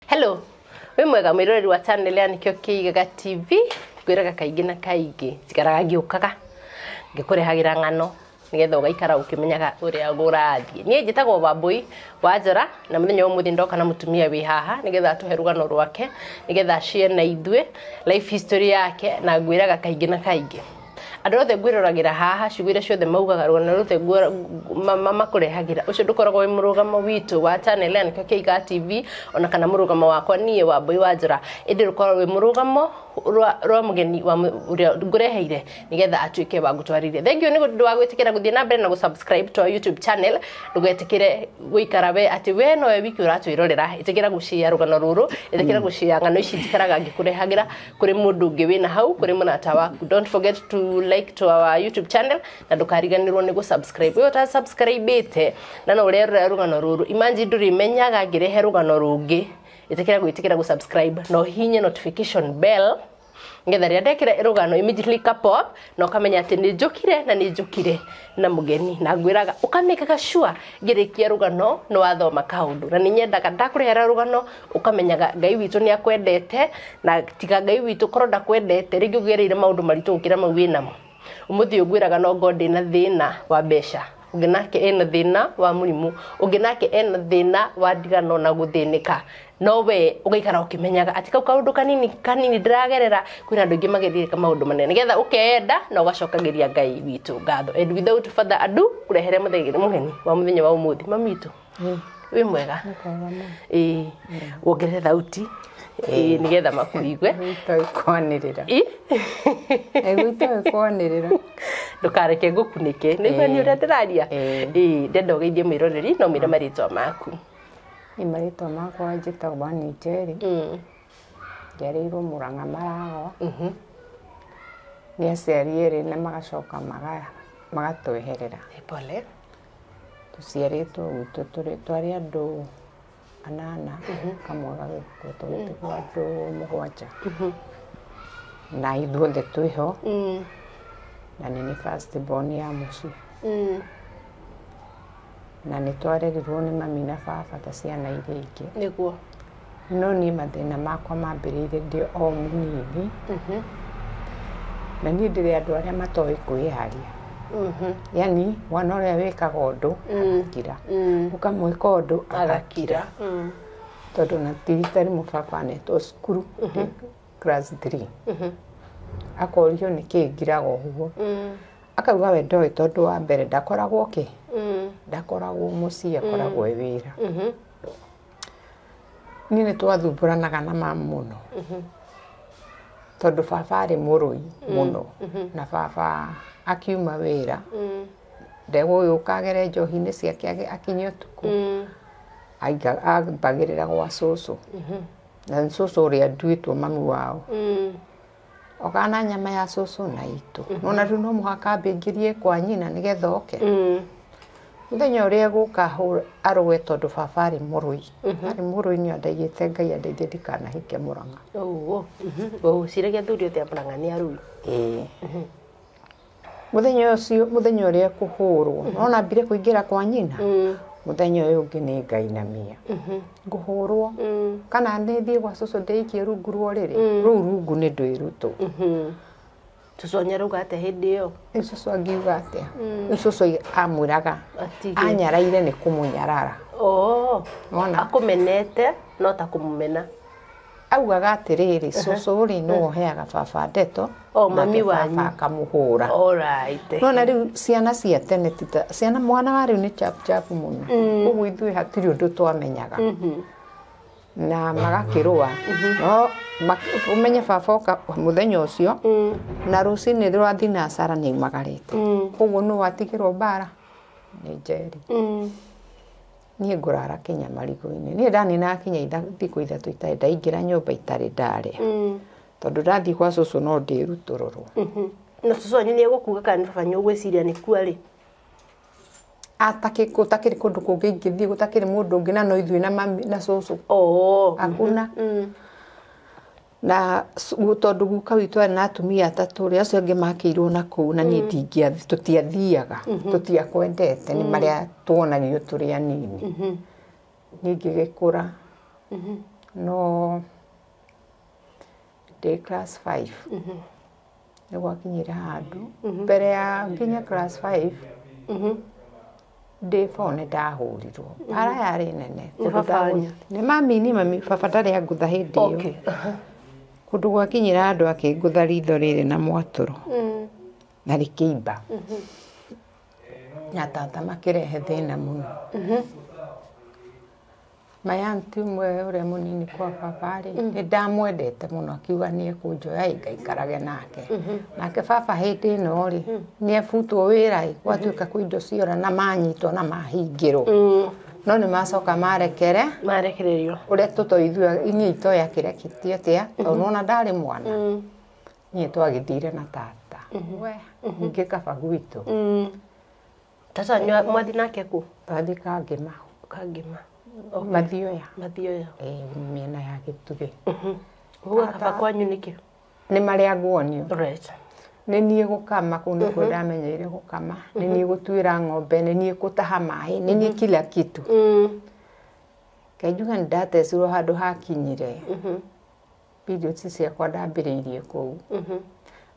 Hello, wĩ mwega mwĩroreri wa channel ya Nĩkĩo Kĩigaga TV. Ngwĩraga kaingĩ na kaingĩ njikaraga ngĩũkaga ngĩkũrehagĩra ng'ano nĩgetha ũgaikara ũkĩmenyaga ũrĩa gũrathiĩ. Niĩ njĩtagwo Wambui wa Njora, na mũthenya wa ũmũthĩ ndoka na mũtumia wĩ haha nĩgetha atũhe rũgano rwake, nĩgetha share na ithuĩ life history yake. Na ngwĩraga kaingĩ na kaingĩ, andũ othe ngwĩroragĩra haha, ciugo iria ciothe maugaga, rũgano ruothe makũrehagĩra, ũcio ndũkoragwo wĩ mũrũgamo witũ wa channel ya Nĩkĩo Kĩigaga TV, ona kana mũrũgamo wakwa niĩ Wambui wa Njora, ĩndĩ rũkoragwo wĩ mũrũgamo rwa mũgeni wa ũrĩa ngũreheire nĩgetha atuĩke wa gũtwarithia. Thank you nĩ ũndũ wa gwĩtĩkĩra gũthiĩ na mbere na gũ-subscribe to our YouTube channel. Ndũgetĩkĩre gũikara we atĩ we nowe wiki ũratwĩrorera. Ĩtĩkĩra gũshare rũgano rũrũ, ĩtĩkĩra gũshare ng'ano ici njikaraga ngĩkũrehagĩra kũrĩ mũndũ ũngĩ wĩna hau, kũrĩ mũrata waku. Don't forget to like to our YouTube channel na ndũkariganĩrwo nĩ gũ-subscribe. We ũta subscribe na no ũrerorera rũgano rũrũ, imagine ndũrĩmenyaga ngĩrehe rũgano rũngĩ. Ĩtĩkĩra gwĩtĩkĩra gũ-subscribe na ũhihinye notification bell ngetha rĩrĩa ndekĩra rũgano immediately ka pop na ũkamenya atĩ nĩ njũkire na nĩ njũkire na mũgeni. Na ngwĩraga ũkamĩkaga sure ngĩrĩkia rũgano nĩ wathoma kaũndũ, na nĩ nyendaga ndakũrehera rũgano ũkamenyaga Ngai witũ nĩ akwendete, na tiga Ngai witũ korwo ndakwendete, rĩngĩ ũgereire maũndũ maritũ gũkĩra mau wĩnamo ũmũthĩ. Ũyũ ngwĩraga no ngorwo ndĩna thĩna wa mbeca, ũngĩ nake ena thĩna wa mũrimũ, ũngĩ nake ena thĩna wa ndigano na gũthĩnĩka, no we ũgaikara ũkĩmenyaga atĩ kau kaũndũ kanini kanini ndĩragerera, kwĩna andũ aingĩ magereire maũndũ manene, nĩgetha ũkeenda na ũgacokagĩria Ngai witũ ngatho. And without further ado, kũrehere mũthenya mũgeni wa mũthenya wa ũmũthĩ. Mami witũ, wĩ mwega? Ĩĩ, wongerere thauti, ĩĩ, nĩgetha makũigue. Gwitũ ĩkwanĩrĩra. Ĩ? Gwitũ ĩkwanĩrĩra. Ndũkareke ngũkunĩke nĩguo nĩ ũrĩa ndĩraria. Ĩĩ. Ĩĩ, ndenda ũgeithie mwĩroreri no mwĩre marĩtwa maku. Niĩ marĩtwa makwa njĩtagwo Ann Njeri. Njiarĩirwo Mũrang'a Maragwa. Nĩ aciari erĩ na magacoka magatweherera. Ĩ, pole. Tũciarĩtwo gwitũ tũrĩ twarĩ andũ anana, kamwe gagĩkua, tũgĩtigwo andũ mũgwanja. Na ithuothe twĩho, na nĩ niĩ first born ya mũciĩ. Na nĩ twarerirwo nĩ mami na baba ta ciana iria ingĩ. No niĩ mathĩna makwa mambĩrĩirie ndĩ o mũnini. Na niĩ ndĩrĩ andũ arĩa matoĩ kwĩyaria. Yani mwana ũrĩa wĩkaga ũndũ agakira, ũkamwĩka ũndũ agakira. Tondũ na ti rita rĩmwe baba anetwo cukuru ndĩ class 3, akorio nĩkĩ ngiraga ũguo, akauga we ndoĩ, tondũ wa mbere ndakoragwo kĩ ndakoragwo mũciĩ, akoragwo e wĩra. Niĩ nĩ twathumbũranaga na mamu mũno tondũ baba arĩ mũrũi mũno, na baba akiuma wĩra ndegũgĩũka agere njohi-inĩ ciake akinye ũtukũ. Ambagĩrĩra gwa cũcũ, na nĩ cũcũ ũrĩa nduĩtwo mami wao. Okaga na nyama ya cũcũ na itũ, nona rĩu no mũhaka ambĩingĩrie kwa nyina nĩgetha oke. Mũthenya ũrĩa egũka arũe, tondũ baba arĩ mũrũi, arĩ mũrũi. Nĩ andaigĩte Ngai andeithie ndikanahike Mũrang'a. Ũguo ũciragia athuri othe a Mũrang'a nĩ arũi? Ĩĩ. Mũthenya ũcio, mũthenya ũrĩa ekũhũrwo, nona ambire kũingĩra kwa nyina. Mũthenya ũyũ ũngĩ nĩ ngainamia ngũhũrwo kana nĩ thiĩ gwa cũcũ ndĩikie rungu rwa ũrĩrĩ, rũu rungu nĩ ndwĩrutwo. Cũcũ anyarauga atĩa hĩndĩ ĩyo? Rĩu cũcũ angiuga atĩa? Rĩu cũcũ amwĩraga Atige. anyaraire nĩ kũmũnyarara. Oh. Wona? Akũmenete no ta kũmũmena. Augaga atĩrĩrĩ, cũcũ rĩ, nĩwe ũheaga baba ndeto, Oh, mami nake wanyu. baba akamũhũra. Alright. Nona rĩu ciana cia tene tita ciana, mwana wa rĩu nĩ chap chap mũno. Ũguo ithuĩ hatirĩ ũndũ twamenyaga na magakĩrũa, no ũmenye baba oka mũthenya ũcio na rũcinĩ rwa thinacara nĩ aumagarĩte. Koguo nũ watigĩrwo mbara? Nĩ Njeri. Niĩ ngũrara kinya marigũ-inĩ. Niĩ ndaninaga kinya thikũ 3 itarĩ ndaingĩra nyũmba, itarĩ ndarĩa, tondũ ndathiĩ gwa cũcũ no ndĩrutũrũrwo. Na cũcũ wanyu nĩ egũkuga kana nĩ baba wanyu ũgwĩciria nĩ kua rĩ? Atakĩ gũtakĩrĩ kũndũ kũngĩ ingĩthiĩ, gũtakĩrĩ mũndũ ũngĩ, na no ithuĩ na mami na cũcũ. Oh. Hakuna. Na tondũ guka witũ arĩ na atumia atatũ rĩ, acio angĩ makĩirwo na kũu, na niĩ ndingĩathi, tũtiathiaga, tũtiakwendete, nĩ marĩa tuonagio tũrĩ anini. Niĩ ngĩgĩkũra. No ndĩ class 5 nĩ gwakinyire handũ mbere ya nginya class 5 ndĩ 4 nĩ ndahũrirwo. Bara yarĩ nene. Nĩ baba wanyu? Nĩ mami, nĩ mami, baba ndarĩ angũtha hĩndĩ ĩyo. Kũndũ gwakinyĩra handũ akĩngũtha ritho rĩrĩ na mwatũro na rĩkĩimba. Na tata makĩrehe thĩna mũno. My auntie ũmwe ũrĩa mũnini kwa baba rĩ, nĩ ndamwendete mũno, akiuga nĩ ekũnjoya ĩ ngaikarage nake. Nake baba hĩndĩ ĩno rĩ, nĩ ebutwo wĩra ĩ, gwatuĩka kwĩ indo ciora na manyitwo na mahingĩrwo. No nĩ macoka marekere Marekererio. Ũrĩa tũtoĩ ithuĩ niĩ itoĩ akĩreketio atĩa, tondũ nĩwona ndarĩ mwana. Niĩ twagĩthire na tata. We, ningĩ kaba gwitũ. Tata mwathi nake kũ? Twathi Kangĩma. Kangĩma. Mathioya. Mathioya. Ĩĩ, mĩena ya Gĩtugĩ. Uga kaba kwanyu nĩkĩ? Nĩ marĩa nguonio. Nĩ niĩ gũkama, kũu nĩkuo ndamenyeire gũkama. Nĩ niĩ gũtuĩra ng'ombe, nĩ niĩ gũtaha maĩ, nĩ niĩ kila kitu. Kenjuga nĩ ndatecirwo handũ hakinyire. Periods ciakwa ndambĩrĩirie kũu.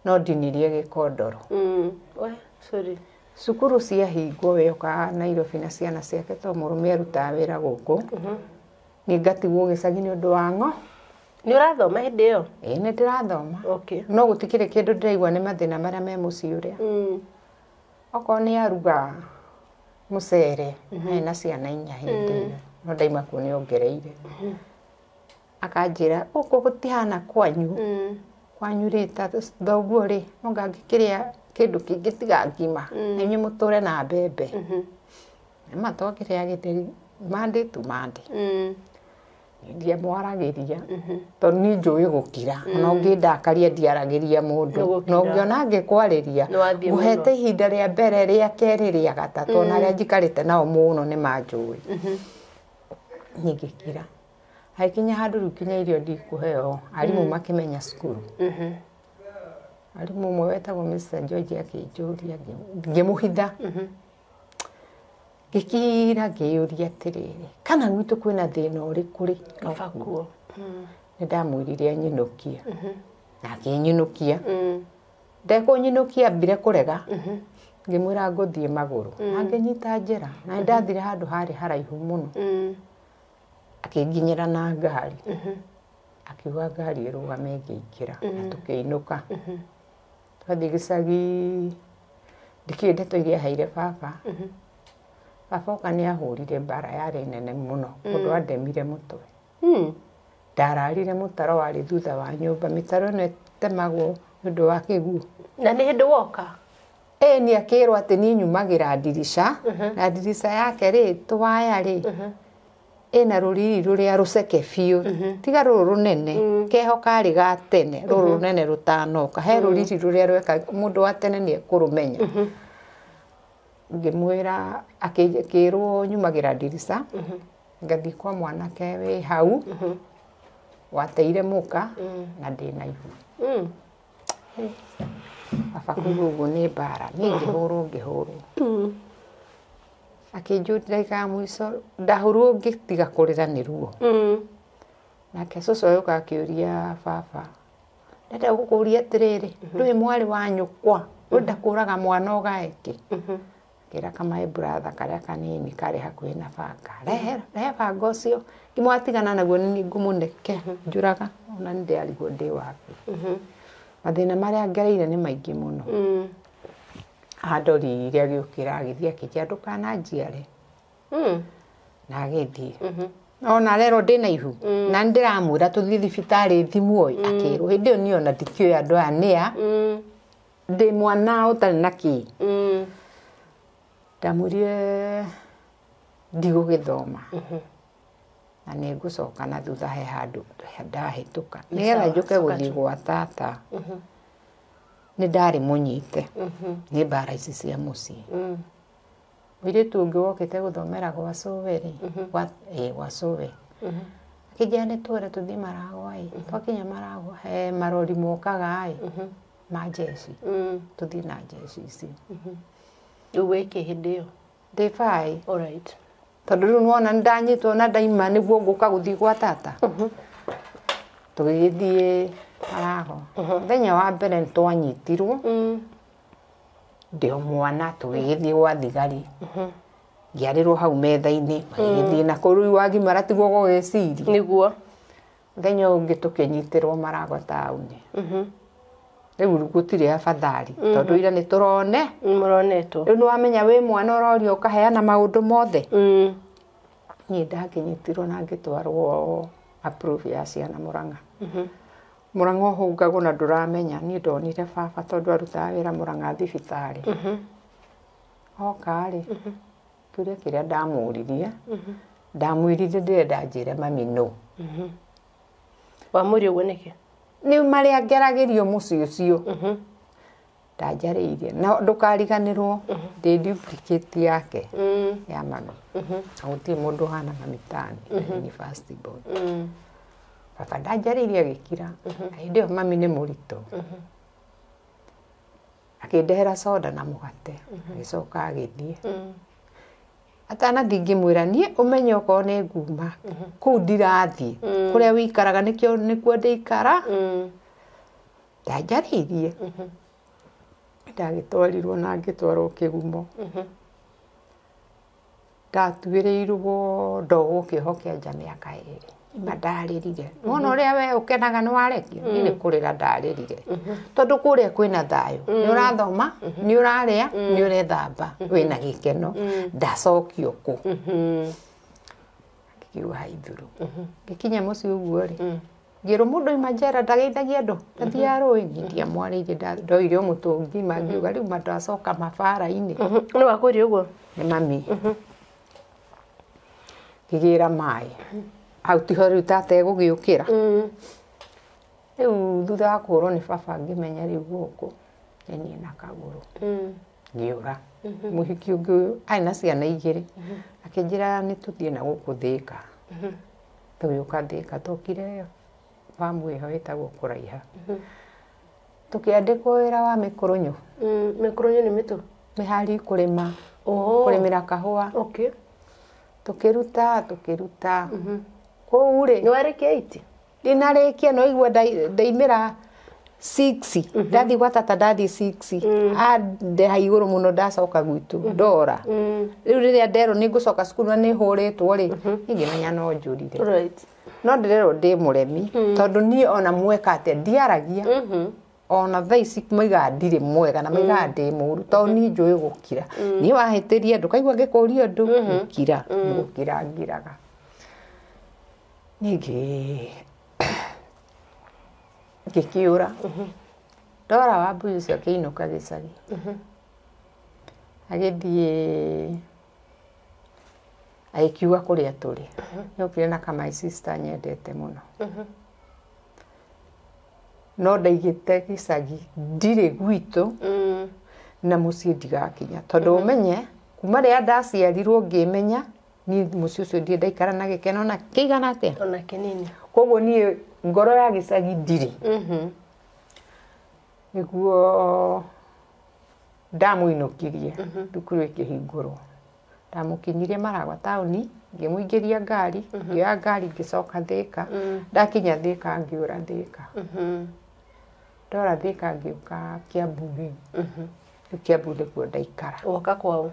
No ndinirie gĩkondoro. We, sorry. Cukuru ciahingwo we okaga Nairobi na ciana ciake tondũ mũrũme arutaga wĩra gũkũ. Niĩ ngatigwo gĩcagi nĩ ũndũ wa ng'o. Nĩ ũrathoma hĩndĩ ĩyo? Ĩĩ nĩ ndĩrathoma. No gũtikĩrĩ kĩndũ ndĩraigua nĩ mathĩna marĩa me mũciĩ ũrĩa. Okorwo nĩ aruga mũcere, arĩ na ciana inya hĩndĩ ĩyo. No ndaima kuo nĩ ongereire. Akanjĩra gũkũ gũtihana kwanyu. Kwanyu rĩ ta thoguo rĩ, anga angĩkĩrĩa kĩndũ kĩngĩ tiga ngima. Na inyuĩ mũtũre na mbembe. Ma twakĩrĩa gĩtheri Monday to Monday. Ndiamwaragĩria tondũ niĩ njũĩ gũkira. Ona ũngĩndakaria ndiaragĩria mũndũ. Na ũngĩona ngĩkwarĩria, ngũhete ihinda rĩa mbere, rĩa kerĩ, rĩa gatatũ, ona arĩa njikarĩte nao mũno nĩ manjũĩ. Niĩ ngĩkira. Hagĩkinya handũ rĩu kinya irio ndikũheo, arimũ makĩmenya cukuru. Arimũ ũmwe wetagwo Mr. George akĩnjũria, ngĩmũhitha. Ngĩkira ngĩyũria atĩrĩrĩ, kana gwitũ kwĩna thĩna ũrĩkũ rĩ? Kaba kuo. Nĩ ndamwĩrire anyinũkie. Na akĩnyinũkia. Ndekũnyinũkia ambire kũrega. Ngĩmwĩra ngũthiĩ magũrũ. Na ngĩnyita njĩra. Na nĩ ndathire handũ harĩ haraihu mũno. Akĩnginyĩra na ngari. Akiuga ngari ĩrũgame ngĩingĩra. Na tũkĩinũka. Twathiĩ gĩcagi, ndikĩũĩ ndeto iria aheire baba. Baba oka nĩ ahũrire mbara yarĩ nene mũno, ũndũ andemire mũtwe. Ndararire mũtaro warĩ thutha wa nyũmba, mĩtaro ĩno ĩtemagwo nĩ ũndũ wa kĩguũ. Na nĩ hĩndĩ woka? Ĩĩ nĩ akĩrwo atĩ niĩ nyumagĩra ndirica, na ndirica yake rĩ, tũwaya rĩ, ĩna rũriri rũrĩa rũceke biũ, tiga rũrũ rũnene, keho karĩ ga tene, rũrũ rũnene rũtanoka, he rũriri rũrĩa rweka mũndũ wa tene nĩ ekũrũmenya. Ngĩmwĩra, akĩrwo nyumagĩra ndirica, ngathiĩ kwa mwanake wĩ hau, wateire mũka, na ndĩna ihu. Baba kũigua ũguo nĩ mbara, niĩ ngĩhũrwo ngĩhũrwo. Akĩnjũria ndagĩka ya mũico, ndahũrwo ngĩtiga kũrĩra nĩ ruo. Nake cũcũ agĩũka akĩũria baba, ndĩrenda gũkũria atĩrĩrĩ, ndũĩ mwarĩ wa nyũkwa, ũrenda kũraga mwana ũgae kĩ? Ngĩra kamaĩ brother karĩa kanini karĩ hakuhĩ na banga. Rehe, rehe banga ũcio. Ngĩmwatigana naguo nĩ ngũmũneke, njũraga, ona nĩ ndĩrarigwo ndĩ wapi. Mathĩna marĩa ngereire nĩ maingĩ mũno. Andorire agĩũkĩra agĩthiĩ akĩnjĩra ndũkananjiare. Na agĩthiĩ. Ona arerwo ndĩna ihu. Na nĩ ndĩramwĩra tũthiĩ thibitarĩ thimwo ĩ, akĩrwo. Hĩndĩ ĩyo niĩ ona ndikĩũĩ andũ aya nĩ a. Ndĩ mwana ũtarĩ na kĩ. Ndamwĩrire ndigũgĩthoma. Na nĩ ngũcoka na thutha he handũ ndahĩtũka. Nĩgetha njũke gũthiĩ gwa tata. Nĩ ndarĩ mũnyite. Nĩ mbara ici cia mũciĩ. Mũirĩtu ũngĩ wokĩte gũthomera gwa cũwe rĩ, gwa cũwe. Akĩnjĩra nĩ twende tũthiĩ Maragwa ĩ. Twakinya Maragwa he marori mokaga ĩ, ma jeshi. Tũthiĩ na jeshi icio. Rĩu wĩkĩ hĩndĩ ĩyo? Ndĩ baĩ. Tondũ rĩu nĩwona nĩndanyitwo na ndaima nĩguo ngũka gũthiĩ gwa tata. Tũgĩgĩthiĩ Maragwa. Mũthenya wa mbere nĩtwanyitirwo ndĩ o mwana, tũgĩgĩthiĩ gwa thigari. Ngĩarĩrwo hau metha-inĩ, magĩgĩthiĩ na kũu rĩu wagimara tiguo gũgĩciria. Nĩguo. Mũthenya ũyũ ũngĩ tũkĩnyitĩrwo Maragwa taũni. Rĩu gũtirĩ abathari tondũ ira nĩ tũrone. Mũronetwo. Rĩu nĩwamenya wĩ mwana ũrorio ũkaheana maũndũ mothe. Niĩ ndakĩnyitirwo na ngĩtwarwo approve ya ciana Murang'a. Murang'a ũhũngagwo na ndũramenya. Niĩ ndonire baba tondũ arutaga wĩra Murang'a thibitarĩ. Oka rĩ, kĩũria kĩrĩa ndamũririe, ndamwĩrire ndĩrenda njĩre mami no. Wamũria ũguo nĩkĩ? Nĩ marĩa ngeragĩrio mũciĩ ũcio. Ndanjarĩirie. Na ndũkariganĩrwo ndĩ duplicate yake ya mami. Na gũtirĩ mũndũ ũhana mami tani, ni first born. Baba ndanjarĩirie agĩkira. Na hĩndĩ ĩyo mami nĩ mũritũ. Akĩndehera soda na mũgate. Agĩcoka agĩthiĩ. Atanathiĩ ngĩmwĩra niĩ ũmenye okorwo nĩ nguma kũu ndirathiĩ kũrĩa wĩikaraga nĩkĩo nĩkuo ndĩikara. Ndanjarĩirie. Ndagĩtwarirwo na ngĩtwarwo kĩgumo. Ndatuĩrĩirwo ndohwo kĩoho kĩa nja mĩaka 2. Ima ndarĩrire. Wona ũrĩa we ũkenaga nĩ warekio, niĩ nĩ kũrĩra ndarĩrire. Tondũ kũrĩa kwĩna thayũ, nĩ ũrathoma, nĩ ũrarĩa, nĩ ũrethamba, wĩna gĩkeno. Ndacokio kũ. Ngiuga haithuru. Ngĩkinya mũciĩ ũguo rĩ, ngĩrwo mũndũ oima njera ndageithagia andũ, ndathiaga rũĩ, niĩ ndiamwarĩirie, ndoire o mũtũngi ma ngiuga rĩu ma ndacoka mabara-inĩ. Nĩ wakwĩrire ũguo? Nĩ mami. Ngĩgĩra maĩ. Hau tiho rĩu tata egũgĩũkĩra. Rĩu thutha wa kũhũrwo nĩ baba ngĩmenya rĩu gũkũ nĩ niĩ na kagũrũ. Ngĩũra. Mũhiki ũngĩ arĩ na ciana 2. Akĩnjĩra nĩ tũthiĩ na gũkũ Thĩka. Tũgĩũka Thĩka, twokire bamu ĩho ĩtagwo Kũraiha. Tũkĩandĩkwo wĩra wa mĩkũrũnyũ. Mĩkũrũnyũ nĩ mĩtũ? Mĩhari kũrĩma. Kũrĩmĩra kahũa. Tũkĩruta, tũkĩruta. Kũu rĩ. Nĩ warĩkia 8? Ndinarĩkia, no igua ndaimĩra 6. Ndathiĩ gwa tata ndathiĩ 6. Andeha igũrũ mũno ndacoka gwitũ, ndora. Rĩu rĩrĩa nderwo nĩ ngũcoka cukuru na nĩ hũrĩtwo rĩ, niĩ ngĩmenya no njũrire. No ndĩrerwo ndĩ mũremi, tondũ niĩ ona mweka atĩa ndiaragia. Ona thaa ici maigaga ndirĩ mwega na maigaga ndĩ mũru, tondũ niĩ njũĩ gũkira. Niĩ wahĩtĩria ndũkaigua ngĩkũria ũndũ, gũkira, nĩ gũkira ngiraga. Niĩ ngĩkĩũra. Ndora Wambui ũcio akĩinũka gĩcagi. Agĩthiĩ agĩkiuga kũrĩa tũrĩ. Nĩokire na ka my sister nyendete mũno. No ndaigĩte gĩcagi ndirĩ gwitũ na mũciĩ ndigakinya. Tondũ ũmenye kuma rĩrĩa ndaciarirwo ngĩmenya niĩ mũciĩ ũcio ndirĩ ndaikara na gĩkeno na kĩigana atĩa? Ona kĩnini. Koguo niĩ ngoro ya gĩcagi ndirĩ. Nĩguo ndamũinũkirie thukuru ĩkĩhingũrwo. Ndamũkinyirie Maragwa taũni, ngĩmũingĩria ngari, ngĩoya ngari ngĩcoka Thĩka. Ndakinya Thĩka ngĩũra Thĩka. Ndora Thĩka ngĩũka Kiambu rĩu. Rĩu Kiambu nĩkuo ndaikara. Woka kwao?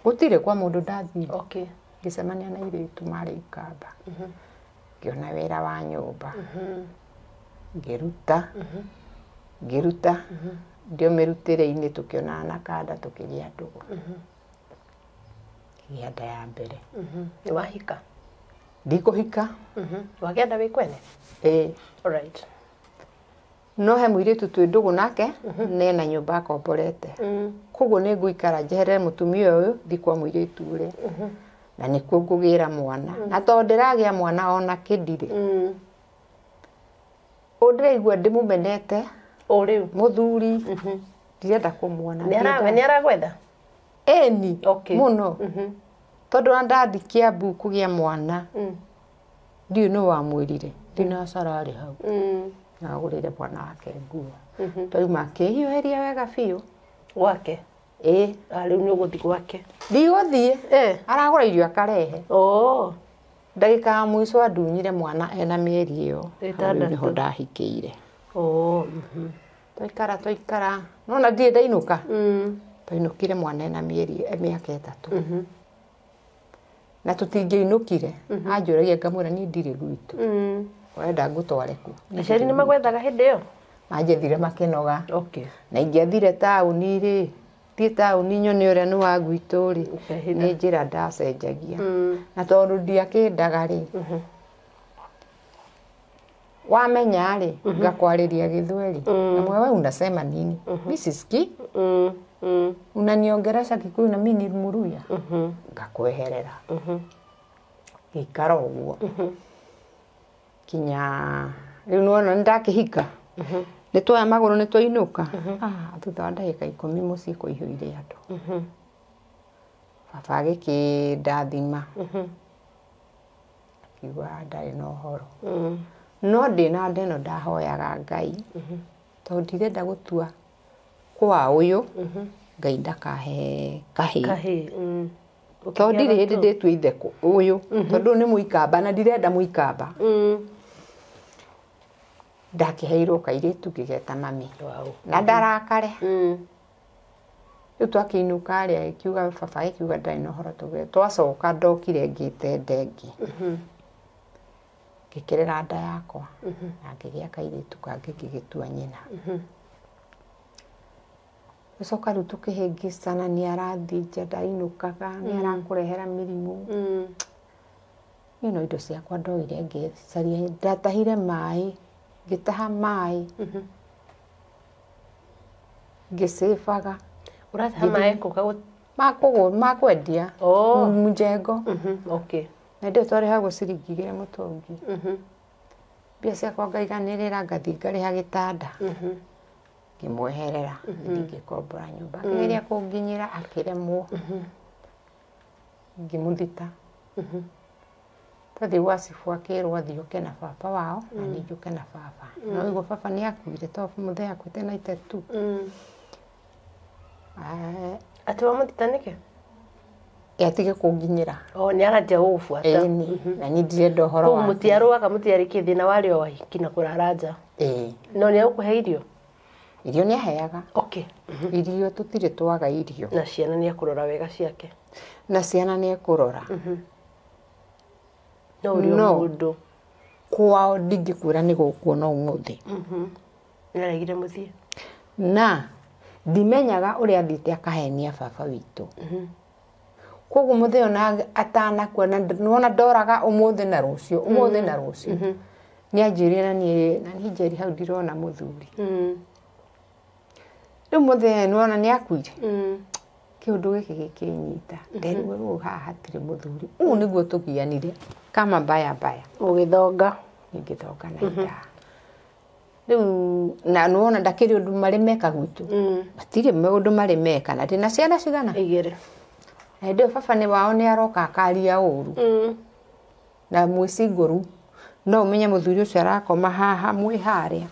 Gũtirĩ kwa mũndũ ndathiĩ. Ngĩcemania na airĩtu marĩ Ikamba. Ngĩona wĩra wa nyũmba. Ngĩruta. Ngĩruta. Ndio mĩrutĩre-inĩ tũkĩonana na kanda tũkĩgĩa ndũgũ. Ngĩgĩa nda ya mbere. Nĩ wahika? Ndikũhika. Wagĩa nda wĩ kwene? Ĩĩ. No he mũirĩtu twĩ ndũgũ nake, nena nyũmba akomborete. Koguo nĩ ngũikara njeherere mũtumia ũyũ, thiĩ kwa mũirĩtu ũrĩa. Na nĩkuo ngũgĩra mwana. Na tondũ ndĩragĩa mwana ona kĩ ndirĩ. Ũũ ndĩraigua ndĩmũmenete. O rĩu? Mũthuri. Ndirenda kũmuona. Nĩ aragwetha? Ĩni. Mũno. Tondũ ona ndathiĩ Kiambu kũgĩa mwana, ndiũĩ nũ wamwĩrire. Ndina cara arĩ hau. Na agũrĩire mwana wake nguo. Twauma akĩhiũhĩria wega biũ. Gwake? Ĩĩ. Rĩu nĩ ũgũthiĩ gwake? Ndigũthiĩ. Aragũra irio akarehe. Ndagĩka ya mũico andunyire mwana ena mĩeri ĩyo. Ĩtandatũ. Nĩho ndahikĩire. Oh. Twaikara twaikara. Nona ndirĩ ndainũka. Twainũkire mwana ena mĩeri mĩaka 3. Na tũtingĩinũkire. Anjũragia ngamwĩra niĩ ndirĩ gwitũ. Ũrenda ngũtware kũ? Aciari nĩ magwethaga hĩndĩ ĩyo? Manjethire makĩnoga. Okay. Na ingĩathire taũni rĩ, thiĩ taũni nyone ũrĩa nĩ wa gwitũ rĩ, nĩ njĩra ndacenjagia. Na tondũ ndiakĩndaga rĩ, wamenya rĩ, ngakwarĩria Gĩthweri. Ngamwĩra we unasema nini? Mi sisikii. Unaniongeresha Kikuyu na mi ni Mũruya. Ngakweherera. Ngĩikara ũguo. Kinya rĩu nĩwona nĩndakĩhika. Nĩtuoya magũrũ nĩtwainũka. Thutha wa ndagĩka 10 mũciĩ kũihũire andũ. Baba agĩkĩndathima. Akiuga ndarĩ na ũhoro. No ndĩna nda ĩno ndahoyaga Ngai. Tondũ ndirenda gũtua kwa ũyũ, Ngai ndakahe kahĩĩ. Kahĩĩ. Tondũ ndirĩ hĩndĩ ndĩtue ithe ũyũ, tondũ nĩ mũikamba na ndirenda mũikamba. Ndakĩheirwo kairĩtu ngĩgeta mami. Na ndarakare. Rĩu twakĩinũka harĩa ĩkiuga baba ĩkiuga ndarĩ na ũhoro tũgĩe. Twacoka ndokire ngĩte nda ĩngĩ. Ngĩkĩrera nda yakwa. Na ngĩgĩa kairĩtu kangĩ ngĩgĩtua nyina. Gũcoka rĩu tũkĩhĩngĩcana, nĩ arathiĩ nja ndainũkaga, nĩ arakũrehera mĩrimũ. Niĩ no indo ciakwa ndoire ngĩcaria, ndatahire maĩ, ngĩtaha maĩ. Ngĩcĩbaga. Ũrataha maĩ kũ? Ma kwendia. Mjengo. Okay. Na ndio twarĩhagwo ciringi 2 mũtũngi. Mbia ciakwa ngaiganĩrĩra ngathiĩ ngarĩha gĩtanda. Ngĩmweherera, ngĩthiĩ ngĩkombora nyũmba. Akĩgeria kũnginyĩra akĩremwo. Ngĩmũthita. Twathiĩ gwa cibũ akĩrwo athiĩ oke na baba wao, na niĩ njũke na baba. No ũguo baba nĩ akuire tondũ mũthee akuĩte 92. Atĩ wamũthita nĩkĩ? Atige kũnginyĩra. Nĩ aranjia gũgũbuata. Ĩni, na niĩ ndirenda ũhoro wake. Mũtiarũaga, mũtiarĩ thĩna warĩ o wahiki na kũrara nja. No nĩ egũkũhe irio? Irio nĩ aheaga. Okay. Irio tũtirĩ twaga irio. Na ciana nĩ ekũrora wega ciake. Na ciana nĩ ekũrora. No ũrĩ o mũndũ. Kwao ndingĩkwĩra nĩ gũkuona ũmũthĩ. Nĩ aregire mũthiĩ. Na ndimenyaga ũrĩa athiĩte akahenia baba witũ. Koguo mũthee ona atanakua na nĩwona ndoraga ũmũthĩ na rũciũ, ũmũthĩ na rũciũ. Nĩ anjĩrire na niĩ Njeri hau ndirona mũthuri. Rĩu mũthee nĩwona nĩ akuire. Kĩũndũ gĩkĩ gĩkĩnyita. Nderirwo rĩu haha hatirĩ mũthuri. Ũũ nĩguo tũgianire kama mbaya mbaya. Ũgĩthonga. Ngĩthonga na ithaa. Rĩu na nĩwona ndakĩrĩ ũndũ marĩ meka gwitũ. Matirĩ maũndũ marĩ meka na ndĩna ciana cigana? 2. Na hĩndĩ ĩyo baba nĩ wao nĩ aroka akaria ũru. Na mwĩcingũru. No ũmenye mũthuri ũcio arakoma haha mwĩ harĩa.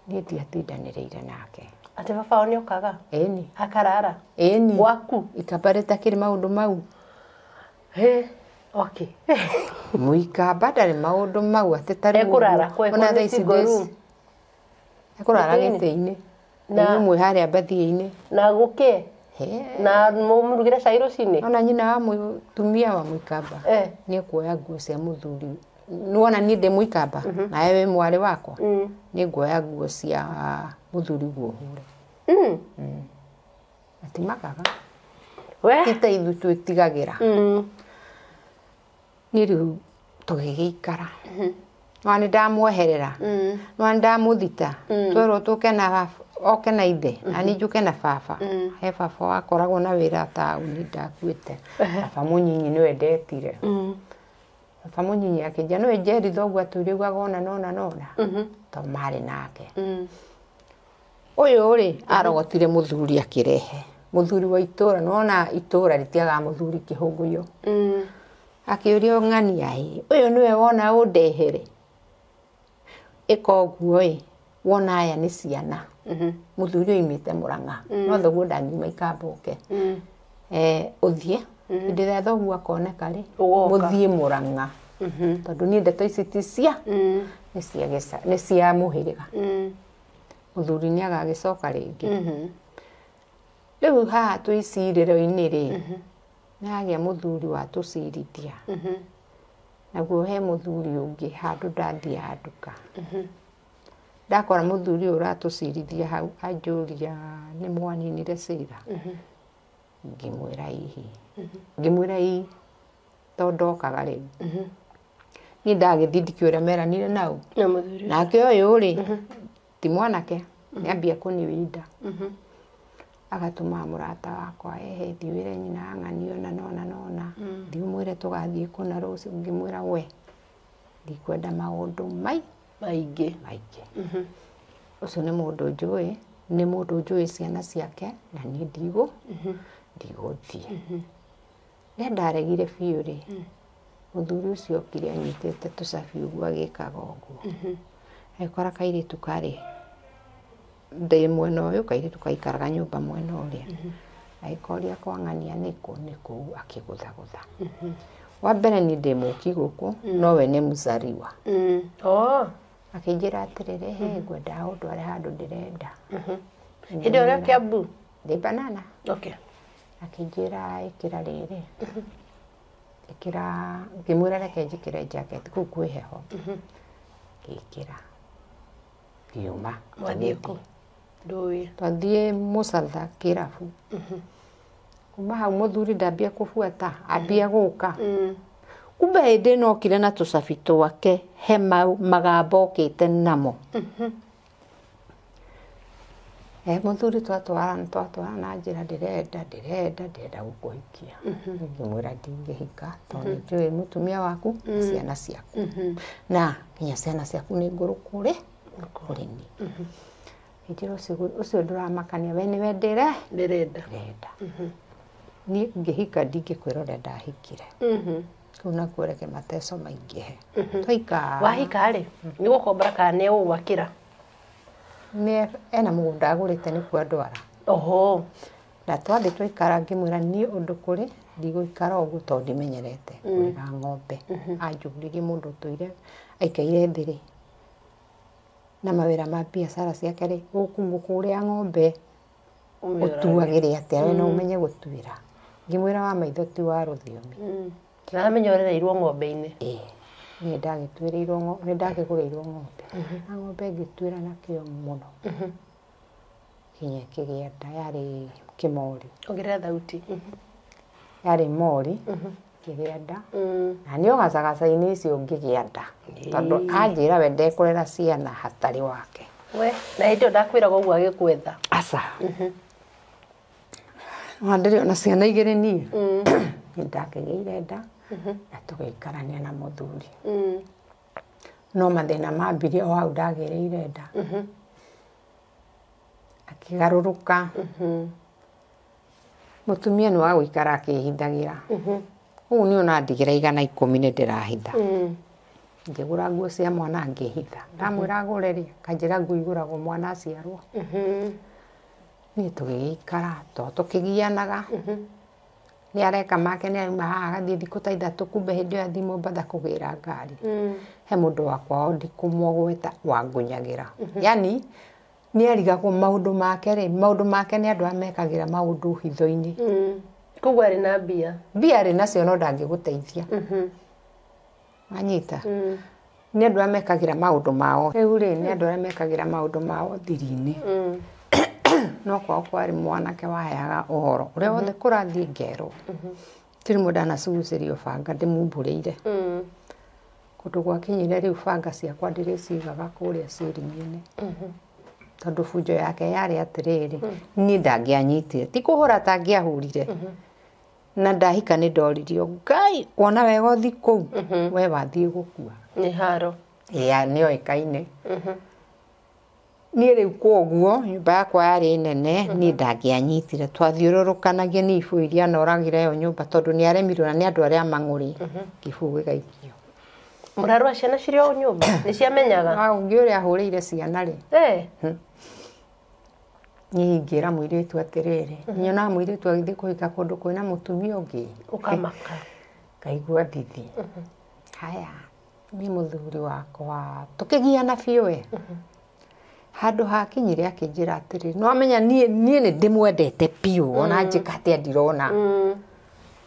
Niĩ ndiatindanĩrĩire nake. Atĩ baba wao nĩokaga? Ĩni. Akarara? Ĩni. Gwaku? Ikamba rĩtakĩrĩ maũndũ mau. Okay. Mũikamba ndarĩ maũndũ mau atĩ ta rĩu Ekũrara ũguo. Ona thaa ici ekũrara gĩtĩ-inĩ. Na mwĩ harĩa mbathia-inĩ. Na gũkĩe? Na mũmũrugĩre cai rũcinĩ? Ona nyina wa mũtumia wa mũikamba nĩ ekuoya nguo cia mũthuri. Nĩwona niĩ ndĩ mũikamba, nawe wĩ mwarĩ wakwa. Nĩ nguoya nguo cia mũthuri guo hũre. Matimakaga. Ti ta ithuĩ twĩtigagĩra. Niĩ rĩu tũgĩgĩikara. No nĩ ndamweherera. No nĩ ndamũthita. Twerwo tũke na baba, oke na ithe, na niĩ njũke na baba. He baba wakoragwo na wĩra taũni ndakuĩte. Baba mũnyinyi nĩwe ndetire. Baba mũnyinyi akĩnjĩra nĩwe Njeri thoguo atũire augaga ona nona nona. Tondũ marĩ nake. Ũyũ rĩ arogotire mũthuri akĩrehe. Mũthuri wa itũra, nĩwona itũra rĩtiagaga mũthuri kĩhũngũyo. Akĩũria ng'ania ĩ, ũyũ nĩwe wona ũndehere. Ĩka ũguo ĩ, wona aya nĩ ciana. Mũthuri oimĩte Mũrang'a. No thoguo ndangiuma ikamba ũke. Ũthiĩ Hĩndĩ ĩrĩa thoguo akoneka rĩ, mũthiĩ Mũrang'a. Tondũ niĩ ndeto ici ti cia nĩ cia mũhĩrĩga. Mũthuri nĩ agagĩcoka rĩngĩ. Rĩu haha twĩ icirĩro-inĩ rĩ, nĩhagĩa mũthuri watũcirithia. Naguo he mũthuri ũngĩ handũ ndathiaga nduka. Ndakora mũthuri ũyũ ũratũcirithia hau anjũria nĩ mwaninire cira. Ngĩmwĩra ihi. Ngĩmwĩra ii tondũ ndokaga rĩu. Niĩ ndagĩthiĩ ndikĩũĩ ũrĩa meranire nau. Nake ũyũ rĩ, ti mwanake, nĩambia kũniwinda. Agatũma mũrata wakwa, ehe thiĩ wĩre nyina ng'ani ona nona nona. Thiĩ ũmwĩre tũgathiĩ kũna rũciũ. Ngĩmwĩra we, ndikwenda maũndũ maingĩ. Ũcio nĩ mũndũ njũĩ, nĩ mũndũ njũĩ ciana ciake na niĩ ndigũthiĩ. Rĩrĩa ndaregire biũ rĩ, mũthuri ũcio okire anyitĩte tũcabi ũguo agĩkaga ũguo. Agĩkora kairĩtu karĩ ndĩ mwena ũyũ, kairĩtu kaikaraga nyũmba mwena ũrĩa. Agĩkoria kwa ng'ania nĩkũ, nĩ kũu akĩgũthagũtha. Wa mbere niĩ ndĩ mũki gũkũ, no we nĩ mzaliwa. Akĩnjĩra atĩrĩrĩ, he ngwendaga ũndware handũ ndĩrenda. Hĩndĩ ĩyo Kiambu? Ndĩ Banana. Okay. Akĩnjĩra ĩkĩra rĩrĩ. Ĩkĩra, ngĩmwĩra reke njĩkĩre jacket kũu kwĩ heho. Ngĩkĩra. Ngiuma. Mwathiĩ kũ? Ndũĩ. Twathiĩ Mũcatha kĩrabu. Kuma hau mũthuri ndambia kũbuata, ambia gũka. Kumbe hĩndĩ ĩno okire na tũcabi twake, he magamba okĩte namo. Mũthuri twatwarana na njĩra ndĩrenda gũkũhikia. Ngĩmwĩra ndingĩhika tondũ nĩ njũĩ mũtumia waku na ciana ciaku. Na nginya ciana ciaku nĩ ngũrũ kũrĩ niĩ. Ngĩnjĩra ũcio ndũramakania we nĩwe ndĩrenda. Niĩ ngĩhika ndingĩkwĩra ũrĩa ndahikire. Kũu nakuo reke mateco maingĩhe. Twaikara. Wahika rĩ, nĩ gũkombora kana nĩ ũgwakĩra? Nĩ ena mũgũnda agũrĩte nĩkuo andwara. Oho. Na twathiĩ twaikara ngĩmwĩra niĩ ũndũ kũrĩ ndigũikara ũguo tondũ ndimenyerete kũrera ng'ombe. Anjũririe mũndũ ũtũire aikaire thĩ rĩ, na mawĩra ma biacara ciake rĩ, gũkũ kũrĩa ng'ombe ũtuagĩre atĩa we no ũmenye gũtuĩra. Ngĩmwĩra wa maitho ti wa rũthiomi. Ndĩramenya ũrereirwo ng'ombe-inĩ. Ĩĩ. Niĩ ndagĩtuĩrĩirwo nĩ ndakĩgũrĩirwo ng'ombe. Na ng'ombe ngĩtuĩra nakĩo mũno. Nginya ĩkĩgĩa nda, yarĩ kĩmori. Ongerera thauti. Yarĩ mori, ĩkĩgĩa nda. Na niĩ o gacagaca-inĩ icio ngĩgĩa nda. Tondũ anjĩra we ndekũrera ciana hatarĩ wake. We, na hĩndĩ ĩyo ndakwĩraga ũguo agĩkwetha. Aca. No ndĩrĩ ona ciana igĩrĩ niĩ. Nĩ ndakĩgĩire nda na tũgĩikarania na mũthuri. No mathĩna mambirie o hau ndagĩrĩire nda. Akĩgarũrũka. Mũtumia nĩ wa gũikara akĩhithagĩra. Ũguo niĩ ona ndigĩra 110 nĩ ndĩrahitha. Ngĩgũra nguo cia mwana ngĩhitha. Ndamwĩra agũre rĩ, akanjĩra nguo igũragwo mwana aciarwo. Niĩ tũgĩgĩikara to tũkĩgianaga. Nĩ areka make nĩ aruma haha agathiĩ thikũ ta 3 kumbe hĩndĩ ĩyo athiĩ Mombatha kũgĩra ngari. He mũndũ wakwa o ndikũmũgweta wangunyagĩra. Yani nĩ arigagwo maũndũ make rĩ, maũndũ make nĩ andũ arĩa mekagĩra maũndũ hitho-inĩ. Koguo arĩ na mbia. Mbia arĩ nacio no ndangĩgũteithia. Wanyita? Nĩ andũ arĩa mekagĩra maũndũ mao. Rĩu rĩ, nĩ andũ arĩa mekagĩra maũndũ mao thiri-inĩ. No kwao kwarĩ mwanake waheaga ũhoro ũrĩa wothe kũrathiĩ ngerwo. Ti rĩmwe ndanacugucĩrio banga ndĩmumbũrĩire. Kũndũ gwakinyire rĩu banga ciakwa ndĩrĩcigaga kũrĩa cĩringi-inĩ. Tondũ bunjo yake yarĩ atĩrĩrĩ, niĩ ndangĩanyitire, ti kũhũra tangĩahũrire. Na ndahika nĩ ndoririo, Ngai, wona wega ũthiĩ kũu, we wathiĩ gũkua. Nĩ haro. Ĩĩ, nĩoĩkaine. Niĩ rĩu kwoguo nyũmba yakwa yarĩ nene, niĩ ndangĩanyitire. Twathiũrũrũkanagia nĩ ibũyũ iria anoragire ĩyo nyũmba tondũ nĩ aremirwo na nĩ andũ arĩa mang'ũrĩ. Kĩbũyũ gĩgaikio. Mũrarũa ciana cirĩ o nyũmba? Nĩ ciamenyaga? Ũngĩ ũrĩa ahũrĩire ciana rĩ. Niĩ ingĩra mũirĩtu atĩrĩrĩ, nyonaga mũirĩtu agĩthiĩ kũhika kũndũ kwĩna mũtumia ũngĩ. Ũkamaka. Ngaigua thithi. Haya, niĩ mũthuri wakwa tũkĩgiana biũ we. Handũ hakinyire akĩnjĩra atĩrĩrĩ, no amenya niĩ nĩ ndĩmwendete biũ ona njĩka atĩa ndirona.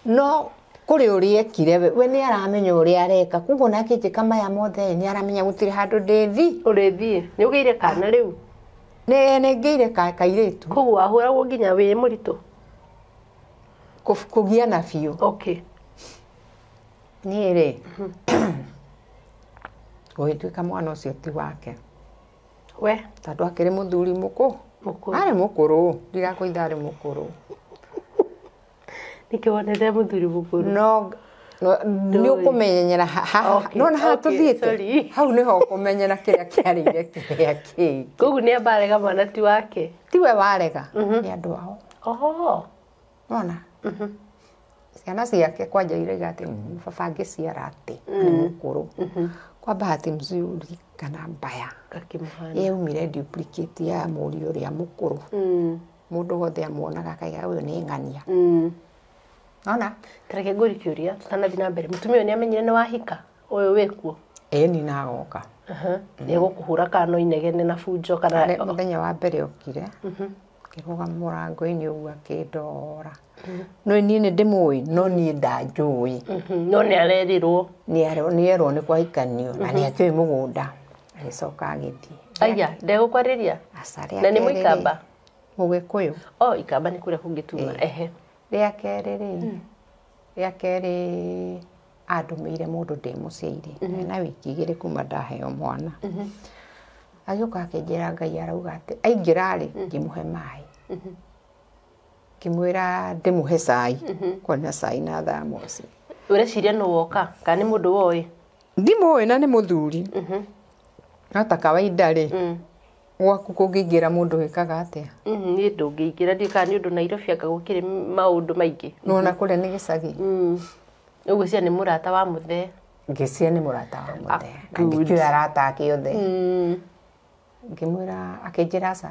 No kũrĩ ũrĩa ekire we nĩ aramenya ũrĩa areka, koguo nake njĩka maya mothe nĩ aramenya gũtirĩ handũ ndĩthi. Ũrĩthiĩ. Nĩ ũgĩire kana rĩu? Nĩ ngĩire kairĩtu. Koguo wahũragwo nginya wĩ mũritũ? Kũgiana biũ. Okay. Niĩ rĩ, gũgĩtuĩka mwana ũcio ti wake. We? Tondũ akĩrĩ mũthuri mũkũrũ. Arĩ mũkũrũ, ndirakũitha arĩ mũkũrũ. Nĩkĩ wonete mũthuri mũkũrũ? No nĩ ũkũmenyera haha, nona haha tũthiĩte. Hau nĩho ũkũmenyera kĩrĩa kĩarĩire kĩrĩa kĩngĩ. Koguo nĩ amba arega mwana ti wake? Tiwe warega, nĩ andũ ao. Oho. Nona? Ciana ciake kwanja irauga atĩ baba angĩciara atĩ nĩ mũkũrũ. Kwa bahati mzuri kana mbaya. Yaumire duplicate ya mũriũ ũrĩa mũkũrũ. Mũndũ wothe amuonaga akaiga ũyũ nĩ ng'ania. Nona? Tareke ngũrie kĩũria tũtanathiĩ na mbere. Mũtumia ũyũ nĩ amenyire nĩ wahika? Ũyũ wĩkuo? Ĩni na agoka. Nĩ egũkũhũra kana no inegene na bunjo kana mũthenya wa mbere okire. Akĩrũgama mũrango-inĩ ũguo akĩndora. No niĩ nĩ ndĩmũĩ, no niĩ ndanjũĩ. No nĩ arerirwo. Nĩ erwo nĩ kwahikanio na nĩ akĩũĩ mũgũnda. Agĩcoka agĩthiĩ. Aya, ndegũkwarĩria? Aca, Na nĩ mũikamba? Mũgĩkũyũ. Oh, ikamba nĩ kũrĩa kũngĩ tuma. Ehe. Rĩa kerĩ rĩ, rĩa kerĩ andũmĩire mũndũ ndĩ mũciĩ-rĩ, na wiki igĩrĩ kuma ndaheo mwana. Agĩũka akĩnjĩra Ngai arauga atĩ aingĩra rĩ, ngĩmũhe maĩ. Ngĩmwĩra ndĩmũhe cai, kwana cai na thamosi. Ũreciria nũ woka kana nĩ mũndũ woĩ? Ndimũĩ na nĩ mũthuri. No ta kawaida rĩ, gwaku kũngĩingĩra mũndũ wĩkaga atĩa? Niĩ ndũngĩingĩra, ndiũĩ kana nĩ ũndũ Nairobi anga gũkĩrĩ maũndũ maingĩ. Nĩwona kũrĩa nĩ gĩcagi? Ũgwĩciria nĩ mũrata wa mũthee? Ngĩciria nĩ mũrata wa mũthee. Na ngĩkĩoya arata ake othe. Ngĩmwĩra, akĩnjĩra aca,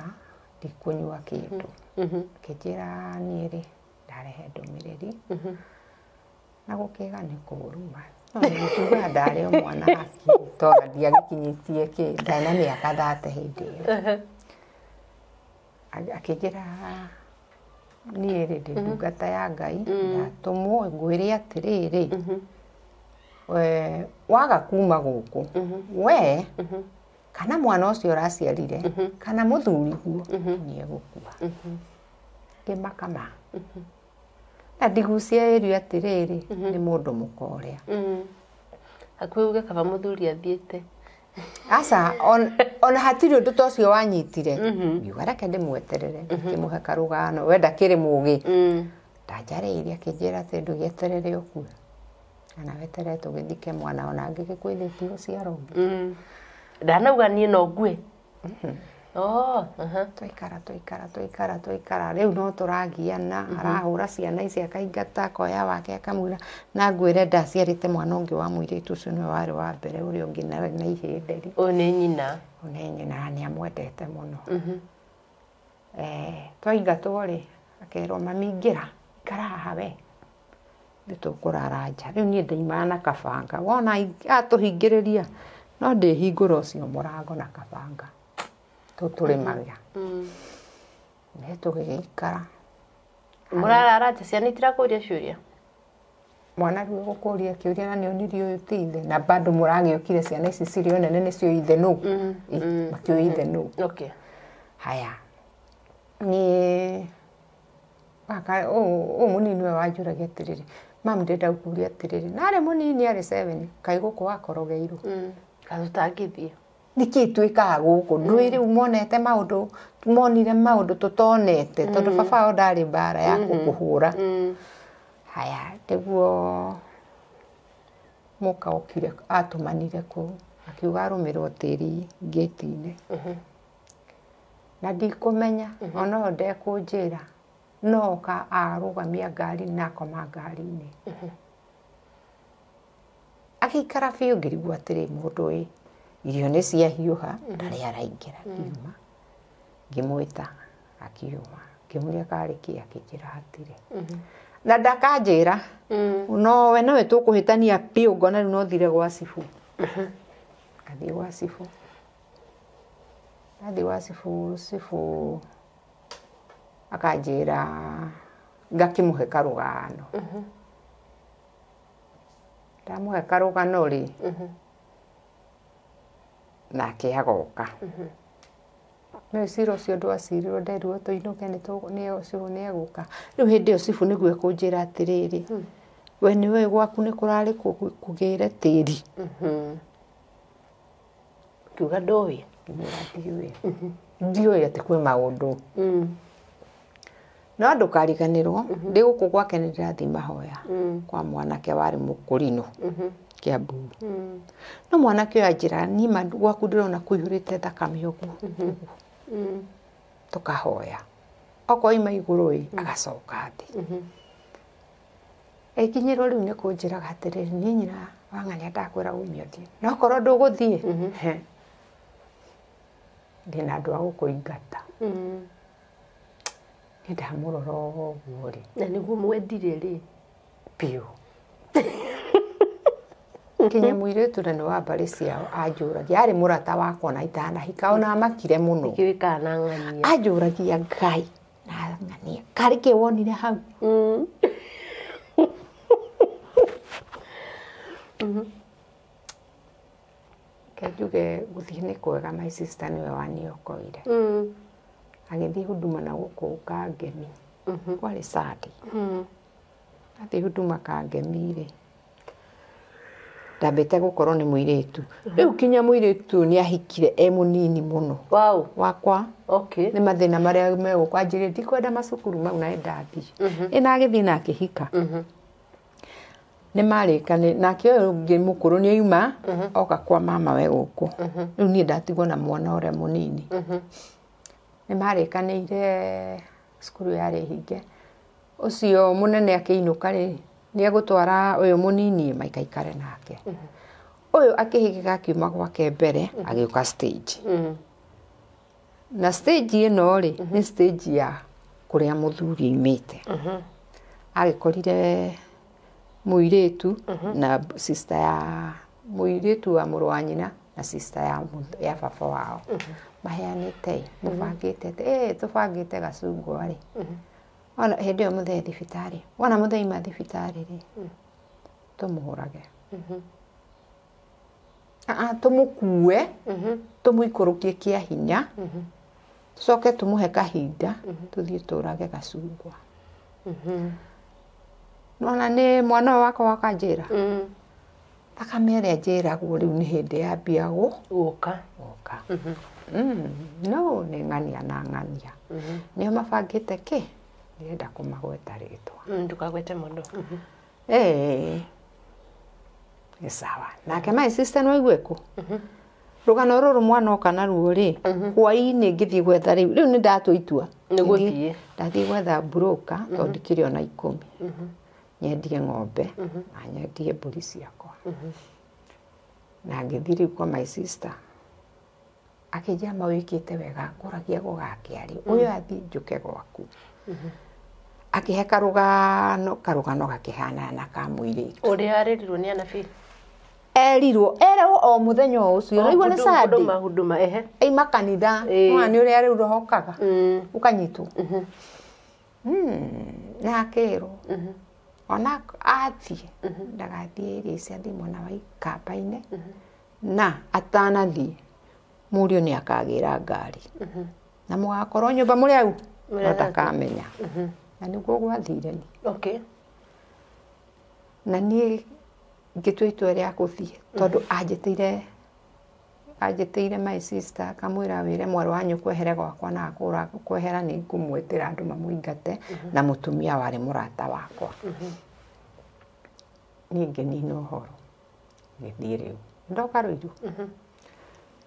ndikũnyua kĩndũ. Akĩnjĩra niĩ rĩ, ndarehe ndũmĩrĩri. Na gũkĩga nĩ kũũru ma. No nĩkuga ndarĩ o mwana haki, tondũ ndiagĩkinyĩtie kĩ, ndarĩ na mĩaka 30 hĩndĩ ĩyo. Akĩnjĩra niĩ rĩ, ndĩ ndungata ya Ngai, ndatũmwo ngwĩre atĩrĩrĩ, waga kuma gũkũ, we kana mwana ũcio ũraciarire, kana mũthuri guo, nĩ egũkua. Ngĩmaka ma. Na ndigucia ĩrio atĩrĩrĩ, nĩ mũndũ mũka ũrĩa. Hakuhĩ uge kaba mũthuri athiĩte. Aca, ona hatirĩ ũndũ ta ũcio wanyitire. Ngiuga reke ndĩmweterere, ngĩmũhe karũgano, we ndakĩrĩ mũgĩ. Ndanjarĩirie akĩnjĩra atĩ ndũgĩeterere ũkue. Kana weterere tũgĩthike mwana ona angĩgĩkwĩthĩ ti gũciara ũngĩ. Ndanauga niĩ no ngue. Oh, Twaikara twaikara rĩu no tũragiana, arahũra ciana ici akaingata, akoya wake akamwĩra na ngwĩre ndaciarĩte mwana ũngĩ wa mũirĩtu ũcio nĩwe warĩ wa mbere, ũrĩa ũngĩ na ihĩndĩ. Ũyũ nĩ nyina. Ũyũ nĩ nyina, nĩ amwendete mũno. Twaingatwo rĩ, akerwo mami ingĩra, ikara haha we. Nĩ tũkũrara nja. Rĩu niĩ ndaimaga na kabanga. Wona atũhingĩrĩria, no ndĩhingũra ũcio mũrango na kabanga. Tũtũrĩmaga. Nĩ tũgĩgĩikara. Mũrarara nja, ciana itirakũria ciũria? Mwana rĩu egũkũria kĩũria na nĩonirie ũyũ ti ithe. Na bado mũragĩũkire ciana ici cirĩ o nene nĩcio ithe nũ. Makĩũĩ ithe nũ. Okay. Haya. Niĩ ũyũ mũnini we wanjũragia atĩrĩrĩ, mamu ndĩrenda gũkũria atĩrĩrĩ, na arĩ mũnini arĩ 7, kaĩ gũkũ wakorogeirwo? Kaĩ tũtangĩthiĩ? Nĩkĩ twĩkaga gũkũ? Ndũĩ rĩu monete maũndũ, monire maũndũ tũtonete, tondũ baba wao ndarĩ mbara ya gũkũhũra. Haya, nĩguo mũka okire atũmanire kũu, akiuga arũmĩrwo tĩri ngĩti-inĩ. Na ndikũmenya, ona ũyũ ndekũnjĩra, no oka arũgamia ngari na akoma ngari-inĩ. Agĩikara biũ ngĩrigwo atĩrĩ, mũndũ ĩ, irio nĩ ciahiũha, ndarĩ araingĩra, ngiuma. Ngĩmwĩta, Akiuma ngĩmũria karĩ kĩ akĩnjĩra hatirĩ na ndakanjĩra no we nowe tũkũhĩtania biũ ngona rĩu no thire gwa cibũ. Ngathiĩ gwa cibũ, ndathiĩ gwa cibũ, cibũ akanjĩra ngakĩmũhe karũgano. Ndamũhe karũgano rĩ, nake agoka. No cira ũcio ndwacirirwo nderirwo tũinũke nĩ cibũ nĩegũka. Rĩu hĩndĩ ĩyo cibũ nĩguo ekũnjĩra atĩrĩrĩ, we nĩũĩ gwaku nĩ kũrarĩ kũgĩre tĩri. Kiuga ndũĩ. Ngĩmwĩra ndiũĩ. Ndiũĩ atĩ kwĩ maũndũ. No ndũkariganĩrwo ndĩ gũkũ gwake nĩ ndĩrathiĩ mahoya kwa mwanake warĩ mũkũrinũ Kiambu. No mwanake ũyũ anjĩra niĩ ma gwaku ndĩrona kũihũrĩte thakame ũguo. Tũkahoya. Okorwo ima igũrũ ĩ agacoka thĩ. Ĩkinyĩrwo rĩu nĩ kũnjĩraga atĩrĩrĩ niĩ nyina wa ng'ania ndakwĩra ume ũthiĩ. No korwo ndũgũthiĩ ndĩna andũ a gũkũingata. Nĩ ndamũrora ũguo rĩ. Na nĩguo mwendire rĩ? Biũ. Kinya mũirĩtu na nĩ wa mbarĩ ciao anjũragia, arĩ mũrata wakwa na itanahika ona amakire mũno. Nĩkĩo wĩkaga na ng'ania. Anjũragia Ngai na ng'ania karĩ kĩ wonire hau? Ke njuge gũthiĩ nĩ kwega, my sister nĩwe waniokoire. Agĩthiĩ huduma na gũkũ Kangemi. Kwarĩ Sunday. Athiĩ huduma Kangemi rĩ, ndambĩte gũkorwo nĩ mũirĩtu. Rĩu kinya mũirĩtu ũyũ nĩ ahikire e mũnini mũno. Wow. Wakwa. Okay. Nĩ mathĩna marĩa megũkwa anjĩrire ndikwenda macukuru mau na ndathiĩ. Ĩ na agĩthiĩ na akĩhika. Nĩ marĩkanĩ nake ũyũ ũngĩ mũkũrũ nĩ auma oka kwa mama we gũkũ. Rĩu niĩ ndatigwo na mwana ũrĩa mũnini. Nĩ marĩkanĩire cukuru yarĩ hinge. Ũcio mũnene akĩinũka rĩ, nĩ egũtwara ũyũ mũnini maikaikare nake. Ũyũ akĩhĩkĩka akiuma gwake mbere agĩũka stage. Na stage ĩno rĩ, nĩ stage ya kũrĩa mũthuri aumĩte. Agĩkorire mũirĩtu na sister ya mũirĩtu wa mũrũ wa nyina na sister ya baba wao. Maheanĩte mũbangĩte atĩ, tũbangĩte gacungwa rĩ. Ona hĩndĩ ĩyo mũthee thibitarĩ. Wona mũthee auma thibitarĩ rĩ, tũmũrage. Tũmũkue, tũmũikũrũkie kĩa hinya, tũcoke tũmũhe kahinda, tũthiĩ tũrage gacungwa. Nona nĩ mwana ũyũ wakwa wakanjĩra. Thakame ĩrĩa njĩragwo rĩu nĩ hĩndĩ yambia gũka. Gũka. No nĩ ng'ania na ng'ania. Nĩo mabangĩte kĩ? Ndĩrenda kũmagweta rĩtwa. Ndũkagwete mũndũ. Nĩ sawa. Nake my sister no aigue kũ? Rũgano rũrũ mwana oka naruo rĩ, hwaĩ-inĩ ngĩthiĩ gwetha rĩu. Rĩu nĩ ndatua itua. Nĩ gũthiĩ. Ndathiĩ gwetha broker tondũ ndikĩrĩ ona 10. Nyendie ng'ombe na nyendie mbũri ciakwa. Na ngĩthiĩ rĩu kwa my sister. Akĩnjĩra ma wĩkĩte wega, ngũragia gũgakĩa rĩ. Ũyũ athiĩ njũke gwaku. Akĩhe karũgano, karũgano gakĩhanana na ka mũirĩtu. Ũrĩa arerirwo nĩ anabii? Erirwo, erwo o mũthenya o ũcio. Ũraigua nĩ Sunday? Huduma, huduma, ehe. Aima kanitha, nĩwona nĩ ũrĩa rĩu rohokaga. Ũkanyitwo. Na akĩrwo. Ona athiĩ, ndagathiĩ irio ici athiĩ mwena wa Ikamba-inĩ. Na atanathiĩ, mũriũ nĩ akagĩra ngari. Na mũgakorwo nyũmba mũrĩ au, no ndakamenya. Na nĩguo gwathire ni. Okay. Na niĩ ngĩtua itua rĩa gũthiĩ tondũ anjĩtĩire my sister akamwĩra wĩre mwarĩ wa nyũkwa ehere gwakwa na akũra kwehera nĩ ngũmwĩtĩra andũ mamũingate na mũtumia warĩ mũrata wakwa. Niĩ ngĩnina ũhoro ngĩthiĩ rĩu ndoka Ruiru.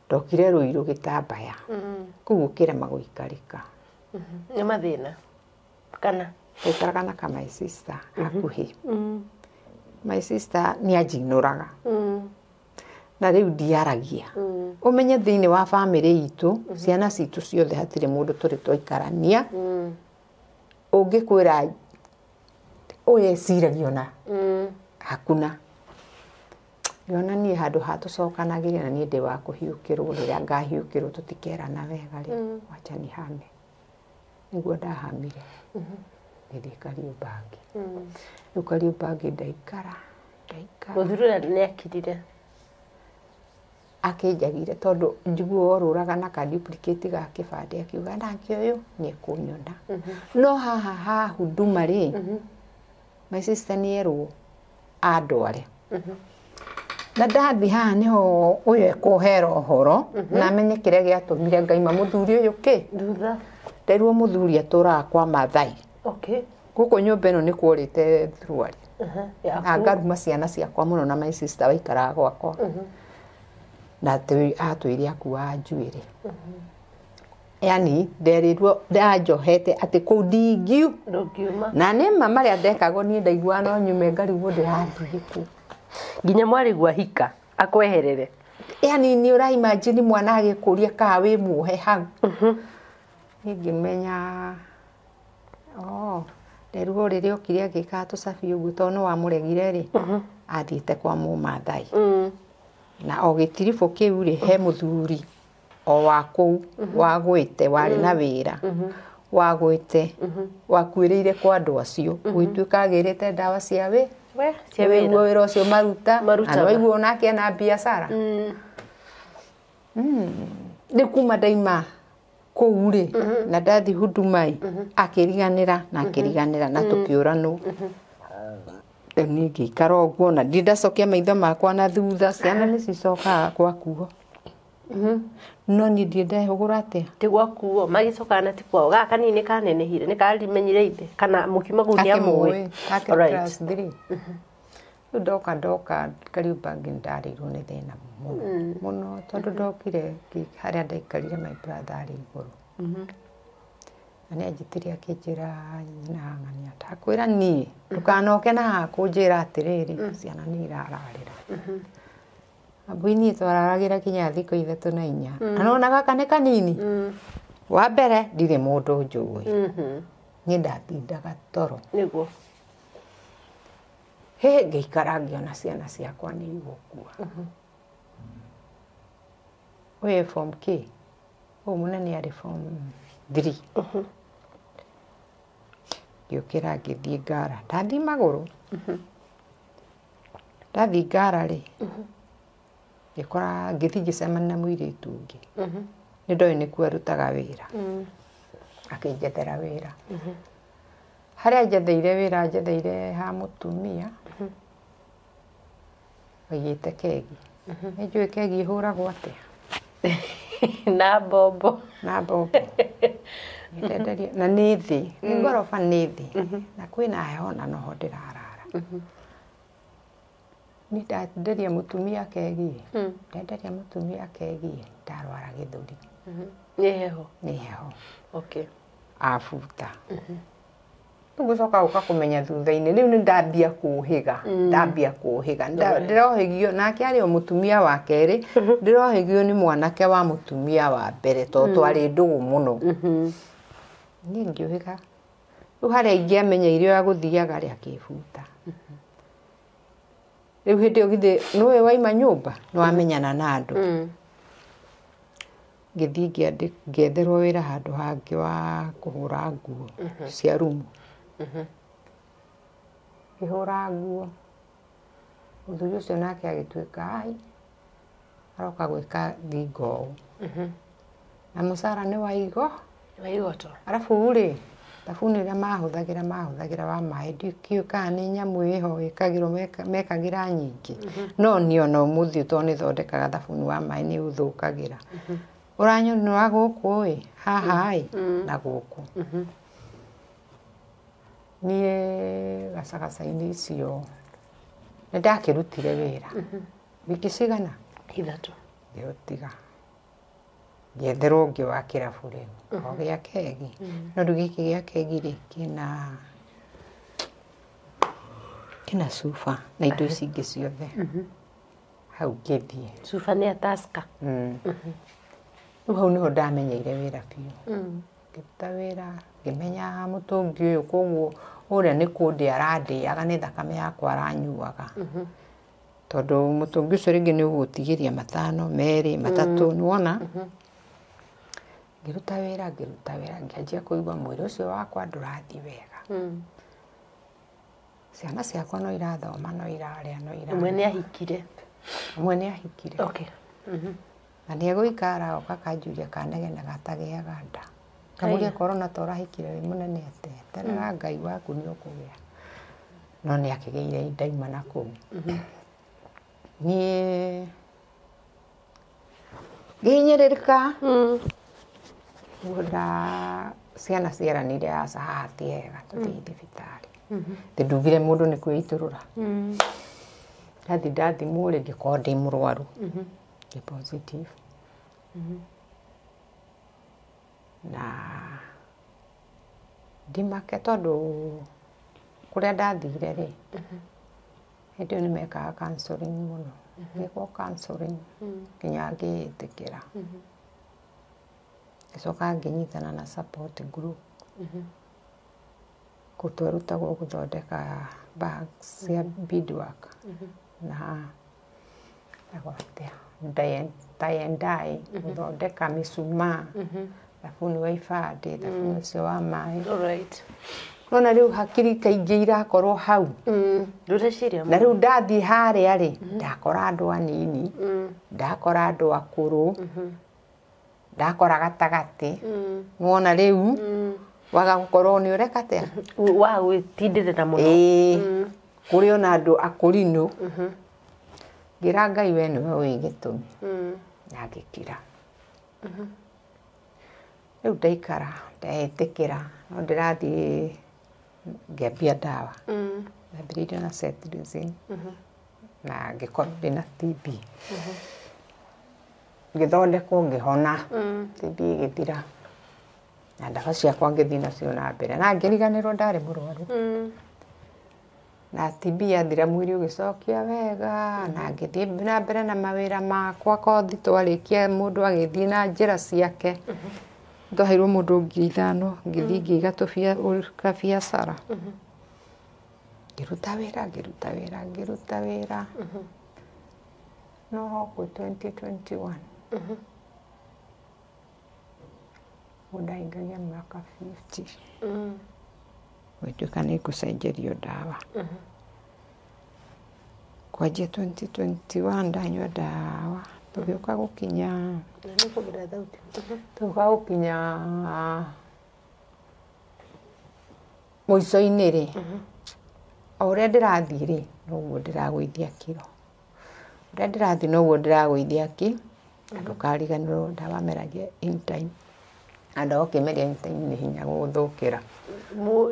Ndokire Ruiru gĩtambaya. Kũu gũkĩrema gũikarĩka. Nĩ mathĩna kana? Ndaikaraga na ka my sister hakuhĩ. My sister nĩ anjinũraga. Na rĩu ndiaragia. Ũmenye thĩinĩ wa bamĩrĩ itũ, ciana citũ ciothe hatirĩ mũndũ tũrĩ twaikarania. Ũngĩkwĩra ũyũ eciragia ona hakuna. Ngĩona niĩ handũ ha tũcokanagĩria na niĩ ndĩ wa kũhiũkĩrwo, rĩrĩa ngahiũkĩrwo tũtikerana wega rĩ, wacha nihame. Nĩguo ndahamire. Ngĩthiĩ Kariobangi. Rĩu Kariobangi ndaikara. Mũthuri ũrĩa nĩakirire. Akĩnjagire tondũ njiguo orũraga na ka duplicate ga kĩbandĩ akiuga nake ũyũ nĩekũnyona. No haha ha Huduma rĩ, my sister nĩerwo andware. Na ndathi haha nĩho ũyũ ekũhera ũhoro na amenye kĩrĩa gĩatũmire ngaima mũthuri ũyũ kĩ. Thutha. Nderirwo mũthuri atũraga kwa Mathai. Okay. Gũkũ nyũmba ĩno nĩ kworĩte thuruarĩ. Na ngaruma ciana ciakwa mũno na my sister waikaraga gwakwa. Na atwĩire akuaga njuĩrĩ. Yani nderirwo ndanjohete atĩ kũu ndingiuma. Na nĩma marĩa ndekagwo niĩ ndaiguaga no nyume ngarigwo ndĩrathiĩ kũ. Nginya mwarĩguo ahika akweherere. Yani nĩ ũra imagine mwana agĩkũria kana wĩ muohe hau. Niĩ ngĩmenya nderirwo rĩrĩa okire agĩkaga tũcabi ũguo tondũ no wamũregire rĩ, athiĩte kwa Mũmathai. Na o gĩtiribũ kĩu rĩ, he mũthuri o wa kũu wagwĩte, warĩ na wĩra wagwĩte, wakuĩrĩire kwa andũ acio, gũgĩtuĩka agĩrĩte ndawa cia wĩ wĩra ũcio maruta, na waigua onake ena biacara. Rĩu kuma ndaima kũu rĩ, na ndathi Huduma akĩriganĩra na akĩriganĩra na tũkĩũranwo. Rĩu niĩ ngĩikara ũguo na ndirĩ ndacokia maitho makwa na thutha, ciana nĩ cicokaga gwakuo. No niĩ ndirĩ ndehũgũra atĩa. Ti gwakuo, magĩcokaga na ti kwao. Gaka kanini nĩkanenehire, nĩkarimenyire ithe kana mũkiuma kũu nĩamũĩ. Akĩmũĩ, class 3. Rĩu ndoka Kariobangi nĩndarĩirwo nĩ thĩna mũno mũno tondũ ndokire harĩa ndaikarire my brother arĩ igũrũ. Na nĩanjĩtire akĩnjĩra nyina ng'ania ndakwĩra niĩ ndũkanoke na haha kũnjĩra atĩrĩrĩ ciana nĩ irararĩra. Ambui niĩ twararagĩra kinya thikũ 3 na 4. Na nĩwona gaka nĩ kanini. Wa mbere ndirĩ mũndũ njũĩ. Niĩ ndatindaga toro. Nĩguo. Hĩ ngĩikara ngĩona ciana ciakwa nĩ igũkua. Ũyũ form K, ũyũ mũnene arĩ form 3. Ngĩũkĩra ngĩthiĩ ngara. Ndathiĩ magũrũ. Ndathiĩ ngara rĩ, ngĩkora ngĩthiĩ ngĩcemania na mũirĩtu ũngĩ. Nĩ ndoĩ nĩkuo arutaga wĩra. Akĩnjethera wĩra. Harĩa njetheire wĩra, njetheire ha mũtumia waigĩte kegi. Nĩ njũĩ kegi ĩhũragwo atĩa? Na mbombo. Na mbombo. Na nĩ thĩ, nĩ ngoroba nĩ thĩ. Na kwĩna heho na noho ndĩrarara. Niĩ ndenderia mũtumia kegi. Ndenderia mũtumia kegi, ndarwara gĩthũri. Nĩ heho? Nĩ heho. Okay. Abuta. Rĩu gũcoka gũka kũmenya thutha-inĩ, rĩu nĩ ndambia kũũhĩga, ndambia kũũhĩga. Ndĩrohĩgio, nake arĩ o mũtumia wa kerĩ, ndĩrohĩgio nĩ mwanake wa mũtumia wa mbere, tondũ twarĩ ndũgũ mũno. Niĩ ngĩũhĩga. Rĩu harĩa ingĩamenyeire ũrĩa gũthiaga rĩ, akĩbuta. Rĩu hĩndĩ ĩyo githĩ nĩũĩ waima nyũmba, nĩwamenyana na andũ. Ngĩthiĩ ngĩetherwo wĩra handũ hangĩ wa kũhũra nguo cia rumu. Ngĩhũra nguo. Mũthuri ũcio nake agĩtuĩka ai, aroka gwĩka thingo ũũ. Na mũcara nĩ wa igo. Wa igoto. Arabu rĩ, thabuni ũrĩa mahũthagĩra wa maĩ, ndikĩũĩ kana nĩ nyamũ ĩho ĩkagĩrwo mekagĩra nyingĩ. No niĩ ona ũmũthĩ tondũ nĩ thondekaga thabuni wa maĩ nĩ ũthũkagĩra. Ũranyonora gũkũ ĩ, haha ĩ, na gũkũ. Niĩ gacagaca-inĩ icio nĩ ndakĩrutire wĩra. Wiki cigana? 3. Ngĩũtiga. Ngĩetherwo ũngĩ wa kĩrabu rĩu, o gĩa kegi. No rĩu gĩkĩ gĩa kegi rĩ, kĩna cuba na indo ici ingĩ ciothe. Hau ngĩthiĩ. Cuba nĩ ya Tusker. Rĩu hau nĩho ndamenyeire wĩra biũ. Ngĩruta wĩra, ngĩmenya mũtũngi ũyũ koguo ũrĩa nĩ kũndĩa arandĩaga nĩ thakame yakwa aranyuaga. Tondũ mũtũngi ũcio rĩngĩ nĩ ũgũtigĩria 5, 2, 3, nĩwona? Ngĩruta wĩra, ngĩanjia kũigua mwĩrĩ ũcio wakwa ndũrathiĩ wega. Ciana ciakwa no irathoma, no irarĩa, no irarĩa. Ũmwe nĩ ahikire. Ũmwe nĩ ahikire. Okay. Na nĩ egũikara oka akanjũria kanegena gatagĩaga nda. Kamũria korona ta ũrahikire wĩ mũnene atĩa? Terera Ngai waku nĩ ũkũgĩa. No nĩ akĩgĩire ndaima na kũu. Niĩ ngĩhinyĩrĩrĩka. Ũguo ciana cieranire aca haha ti hega tũthiĩ thibitarĩ. Ndĩ ndugire mũndũ nĩ kwĩitũrũra. Ndathiĩ ndathimwo rĩ ngĩkorwo ndĩ mũrwaru. Ndĩ positive. Na ndimake tondũ kũrĩa ndathire rĩ, hĩndĩ ĩyo nĩ mekaga counseling mũno. Ngĩkwo counseling nginya ngĩĩtĩkĩra. Ngĩcoka ngĩnyitana na support group. Kũu twerutagwo gũthondeka bags cia beadwork na tie and dye, gũthondeka mĩcumaa, thabuni wa ibandĩ, thabuni ũcio wa maĩ. Nona rĩu hakiri kaingĩ irakorwo hau. Ndũreciria Na rĩu ndathiĩ harĩa rĩ, ndakora andũ anini, ndakora andũ akũrũ, ndakora gatagatĩ. Nĩwona rĩu waga gũkorwo nĩ ũreka atĩa? Wa gwĩtindĩrĩra mũno. Ĩĩ. Kũrĩ ona andũ akũrinũ. Ngĩra Ngai we nĩwe ũĩ gĩtũmi. Na ngĩkira. Rĩu ndaikara, ndetĩkĩra, no ndĩrathiĩ ngĩambia ndawa. Ndambĩrĩirie na cetirizine. Na ngĩkorwo ndĩna TB. Ngĩthondekwo ngĩhona. TB ĩgĩthira. Na ndawa ciakwa ngĩthiĩ nacio na mbere. Na ngĩriganĩrwo ndarĩ mũrwaru. Na TB yathira mwĩrĩ ũgĩcokia wega, na ngĩthiĩ na mbere na mawĩra makwa kothi twarĩkia mũndũ agĩthiĩ na njĩra ciake. Twaheirwo mũndũ 5,000, ngĩthiĩ ngĩiga kabiacara. Ngĩruta wĩra, ngĩruta wĩra, ngĩruta wĩra. No kwĩ 2021. Ndahingagia mĩaka 50. Gũgĩtuĩka nĩ ngũcenjerio ndawa. Kwanjia 2021 ndanyua ndawa, tũgĩũka gũkinya mũico-inĩ rĩ, o ũrĩa ndĩrathiĩ rĩ, noguo ndĩragũithia kiro. Ũrĩa ndĩrathiĩ noguo ndĩragũithia ki, na ndũkariganĩrwo ndawa meragia in time. Na ndawa ũkĩmeria in time nĩ hinya gũgũthũkĩra.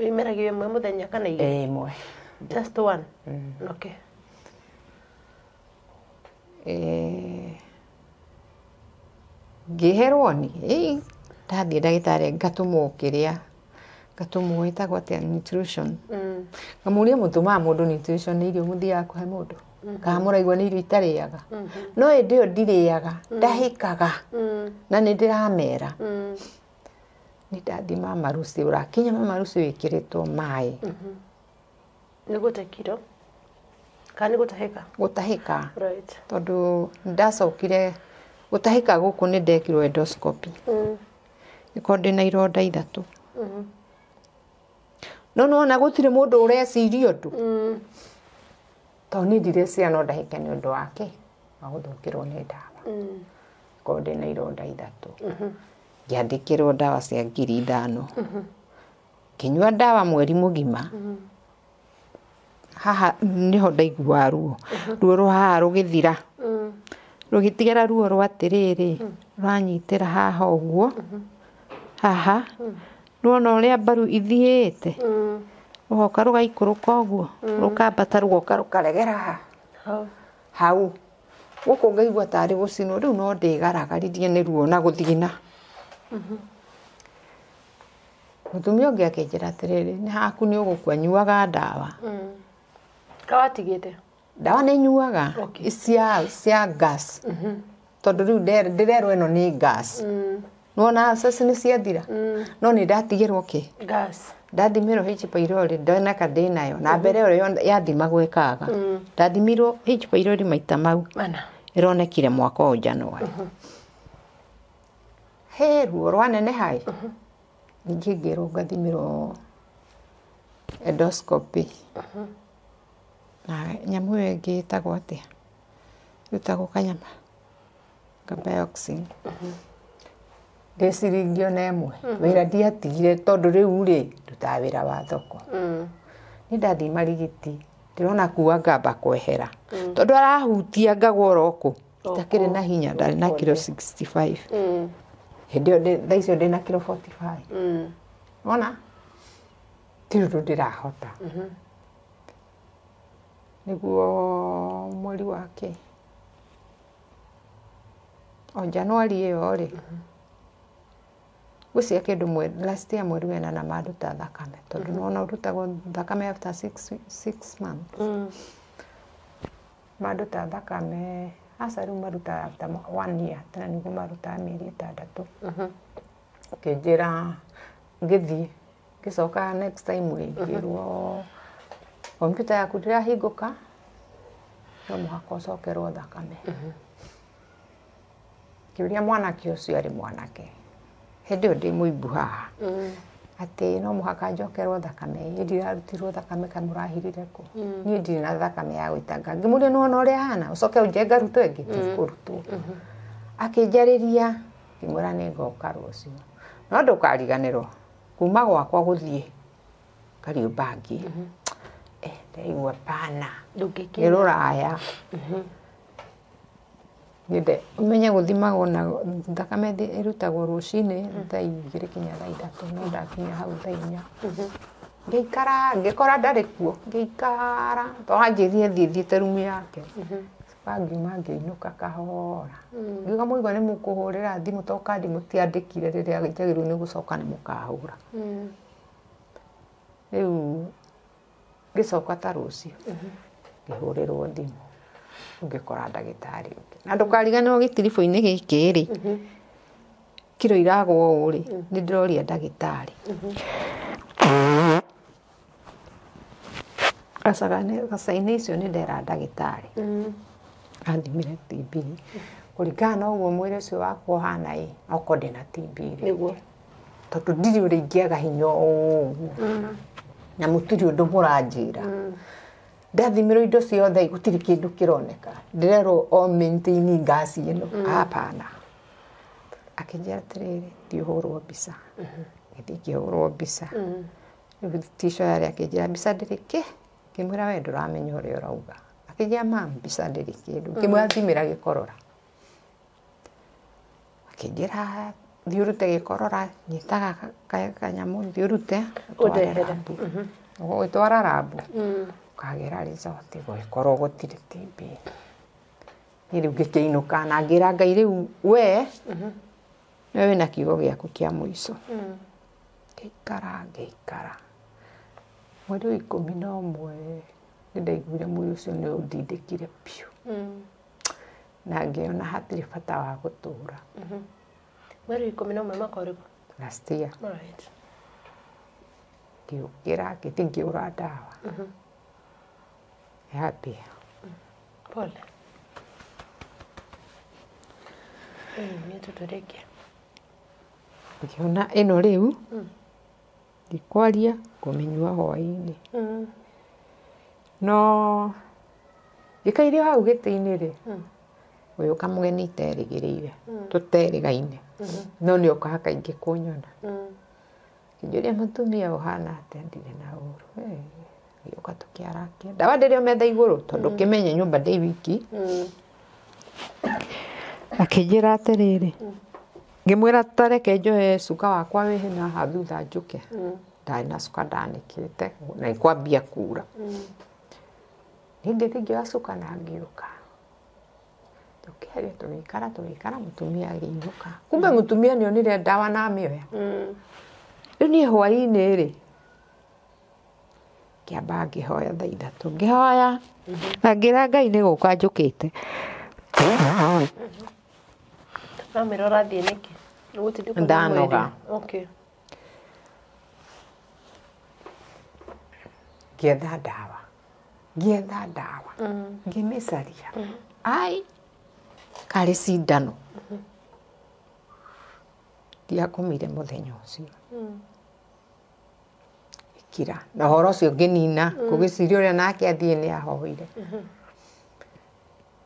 Ĩmeragio ĩmwe mũthenya kana igĩrĩ? Ĩmwe. Just one? Okay. Ngĩherwo nĩ, ndathiĩ ndagĩtarĩ ngatũmwo kĩrĩa, ngatũmwo ĩtagwo atĩa nutrition. Ngamũria mũtũmaga mũndũ nutrition nĩ irio mũthiaga kũhe mũndũ. Kana mũraigua nĩ irio itarĩaga. No hĩndĩ ĩyo ndirĩaga, ndahĩkaga. Na nĩ ndĩramera. Nĩ ndathiĩ mama Lucy, ũrakinya mama Lucy wĩkĩrĩtwo maĩ. Nĩ gũte kiro? Kana nĩ gũtahĩka? Gũtahĩka. Tondũ ndacokire gũtahĩka gũkũ nĩ ndekirwo endoscopy. Nĩkorwo ndĩna ironda 3. No nĩwona gũtirĩ mũndũ ũreciria ũndũ. Tondũ niĩ ndireciria no ndahĩke nĩ ũndũ wake, wa gũthũkĩrwo nĩ ndawa. Korwo ndĩna ironda 3. Ngĩandĩkĩrwo ndawa cia 5,000. Ngĩnyua ndawa mweri mũgima. Haha nĩho ndaiguaga ruo. Ruo rwa haha rũgĩthira. Rũgĩtigara ruo rwa atĩrĩrĩ, rwanyitĩra haha ũguo. Haha. Nĩwona ũrĩa mbaru ithiĩte. Rũgoka rũgaikũrũka ũguo. Rũkambata rũgoka rũkaregera haha. Hau. Gũkũ ngaigua tarĩ gũcinwo, rĩu no ndĩgaragaririe nĩ ruo na gũthina. Mũtumia ũngĩ akĩnjĩra atĩrĩrĩ, nĩ haku nĩ ũgũkua, nyuaga ndawa. Kawatigĩte? Ndawa nĩ nyuaga cia gas. Tondũ rĩu ndĩrerwo ĩno nĩ gas. Nĩwona ceci nĩ ciathira. No nĩ ndatigĩrwo kĩ? Gas. Ndathimirwo H pylori ndoneka ndĩnayo na mbere ĩyo yathimagwo ĩkaga. Ndathimirwo H pylori maita mau. Ĩronekire mwaka ũyũ January. He ruo rwaneneha ĩ. Ningĩ ngĩrwo ngathimĩrwo endoscopy. Na nyamũ ĩyo ĩngĩ ĩtagwo atĩa? Ĩrutagwo kanyama ka biopsy. Ndĩ ciringi ona ĩmwe. Wĩra ndiatigire tondũ rĩu rĩ ndutaga wĩra wa thoko. Nĩ ndathiĩ marigiti ndĩrona kuga ngamba kwehera. Tondũ arahutia ngagwa orokũ. Itakĩrĩ na hinya ndarĩ na kiro 65. Hĩndĩ ĩyo thaa icio ndĩna kiro 45. Wona? Ti ũndũ ndĩrahota. Nĩguo mweri wa kĩ? O January ĩyo rĩ. Gwĩciria kĩndũ last year mweri wa ĩnana manduta thakame tondũ nĩwona ũrutagwo thakame after 6 months. Manduta thakame aca rĩu marutaga after 1 year tena nĩguo marutaga mĩeri ĩtandatũ. Ngĩnjĩra ngĩthiĩ ngĩcoka next time rĩ ngĩrwo kompiuta yaku ndĩrahingũka no mũhaka ũcokerwo thakame. Ngĩũria mwanake ũcio arĩ mwanake hĩndĩ ĩyo ndĩ mũimbu haha atĩ no mũhaka njokerwo thakame niĩ ndirarutirwo thakame kana mũrahirire kũ. Niĩ ndirĩ na thakame ya gũitanga. Ngĩmũria nĩwona ũrĩa hana ũcoke ũnje ngarutwo ĩngĩ tikũrutwo. Akĩnjarĩria ngĩmwĩra nĩ ngoka rũciũ no ndũkariganĩrwo kuma gwakwa gũthiĩ Kariũmbangi. Ndaigua pana nĩ rũraya. Nyende ũmenye gũthimagwo na thakame ĩrutagwo rũcinĩ thaa 2 kinya thaa 3 no ndakinya hau thaa 4. Ngĩikara ngĩkora ndarĩ kuo ngĩikara tondũ anjĩrire thiĩ thiĩte rumu yake. Coka ngiuma ngĩinũka kahora. Ngiuga mũigua nĩ mũkũhũrĩra thimũ to kandi mũtiandĩkire rĩrĩa njagĩrĩirwo nĩ gũcoka nĩ mũkahũra. Rĩu ngĩcoka ta rũciũ ngĩhũrĩrwo thimũ ngĩkora ndagĩtarĩ ũngĩ. Na ndũkariganĩrwo gĩtiribũ-inĩ gĩkĩ rĩ kiro iragwo ũũ rĩ nĩ ndĩroria ndagĩtarĩ. Gaca-inĩ icio nĩ ndera ndagĩtarĩ. Athimire TB. Kũringana na ũguo mwĩrĩ ũcio wakwa ũhana ĩ okorwo ndĩna TB rĩ. Nĩguo. Tondũ ndirĩ ũrĩa ingĩaga hinya ũũ ũguo. Na mũtirĩ ũndũ mũranjĩra. Ndathimĩrwo indo ciothe gũtirĩ kĩndũ kĩroneka. Ndĩrerwo o maintain gas ĩno. Hapana. Akĩnjĩra atĩrĩrĩ thiĩ ũhũrwo mbica. Ngĩthiĩ ngĩhũrwo mbica. Rĩu tico yarĩ akĩnjĩra mbica ndĩrĩ kĩ. Ngĩmwĩra we ndũramenya ũrĩa ũrauga. Akĩnjĩra ma mbica ndĩrĩ kĩndũ. Ngĩmwĩra thimĩra gĩkorora. Akĩnjĩra thiĩ ũrute gĩkorora nyitaga kanyamũ thiĩ ũrute ũtware rambu. Ũgũgĩtwara rambu ũkagĩra result gũgĩkorwo gũtirĩ TB. Niĩ rĩu ngĩkĩinũka na ngĩra Ngai rĩu we nĩwe wĩna kiugo gĩaku kĩa mũico. Ngĩikara ngĩikara. Mweri wa 11 nĩ ndaiguire mwĩrĩ ũcio nĩ ũndindĩkire biũ. Na ngĩona hatirĩ bata wa gũtũra. Mweri 11 mwaka ũrĩkũ? Last year. Alright. Ngĩũkĩra ngĩthiĩ ngĩgũra ndawa. Ya mbia. Pole. Niĩ tũtũrĩkie. Ngĩona ĩno rĩu ndikwaria ngũmĩnyua hwaĩ-inĩ. No ngĩkaire hau gĩtĩ-inĩ rĩ gũgĩũka mũgeni iterĩgĩrĩire tũterĩgaine no nĩ okaga kaingĩ kũnyona. Ngĩnjũria mũtumia ũhana atĩa ndirĩ na ũru. Agĩũka tũkĩarangia. Ndawa ndĩrĩ o metha igũrũ tondũ kĩmenye nyũmba ndĩ wiki. Akĩnjĩra atĩrĩrĩ ngĩmwĩra tareke njoe cuka wakwa wĩ haha thutha njũke. Ndarĩ na cuka ndanĩkĩte na ĩkwambia kura. Niĩ ngĩthiĩ ngĩoya cuka na ngĩũka. Tũkĩaria tũgĩikara tũgĩikara mũtumia agĩinũka. Kumbe mũtumia nĩonire ndawa na amĩoya. Rĩu niĩ hwaĩ-inĩ rĩ Ngĩamba ngĩhoya thaa 3 ngĩhoya na ngĩra Ngai nĩ gũka njũkĩte. Wamwĩra ũrathiĩ nĩkĩ? Nĩ Ndanoga. Okay. Ngĩetha ndawa. Ngĩmĩcaria. Ai karĩ cindano. Ndiakomire mũthenya ũcio. Ngĩkira. Na ũhoro ũcio ngĩnina ngũgĩciria ũrĩa nake athiĩ nĩ ahoire.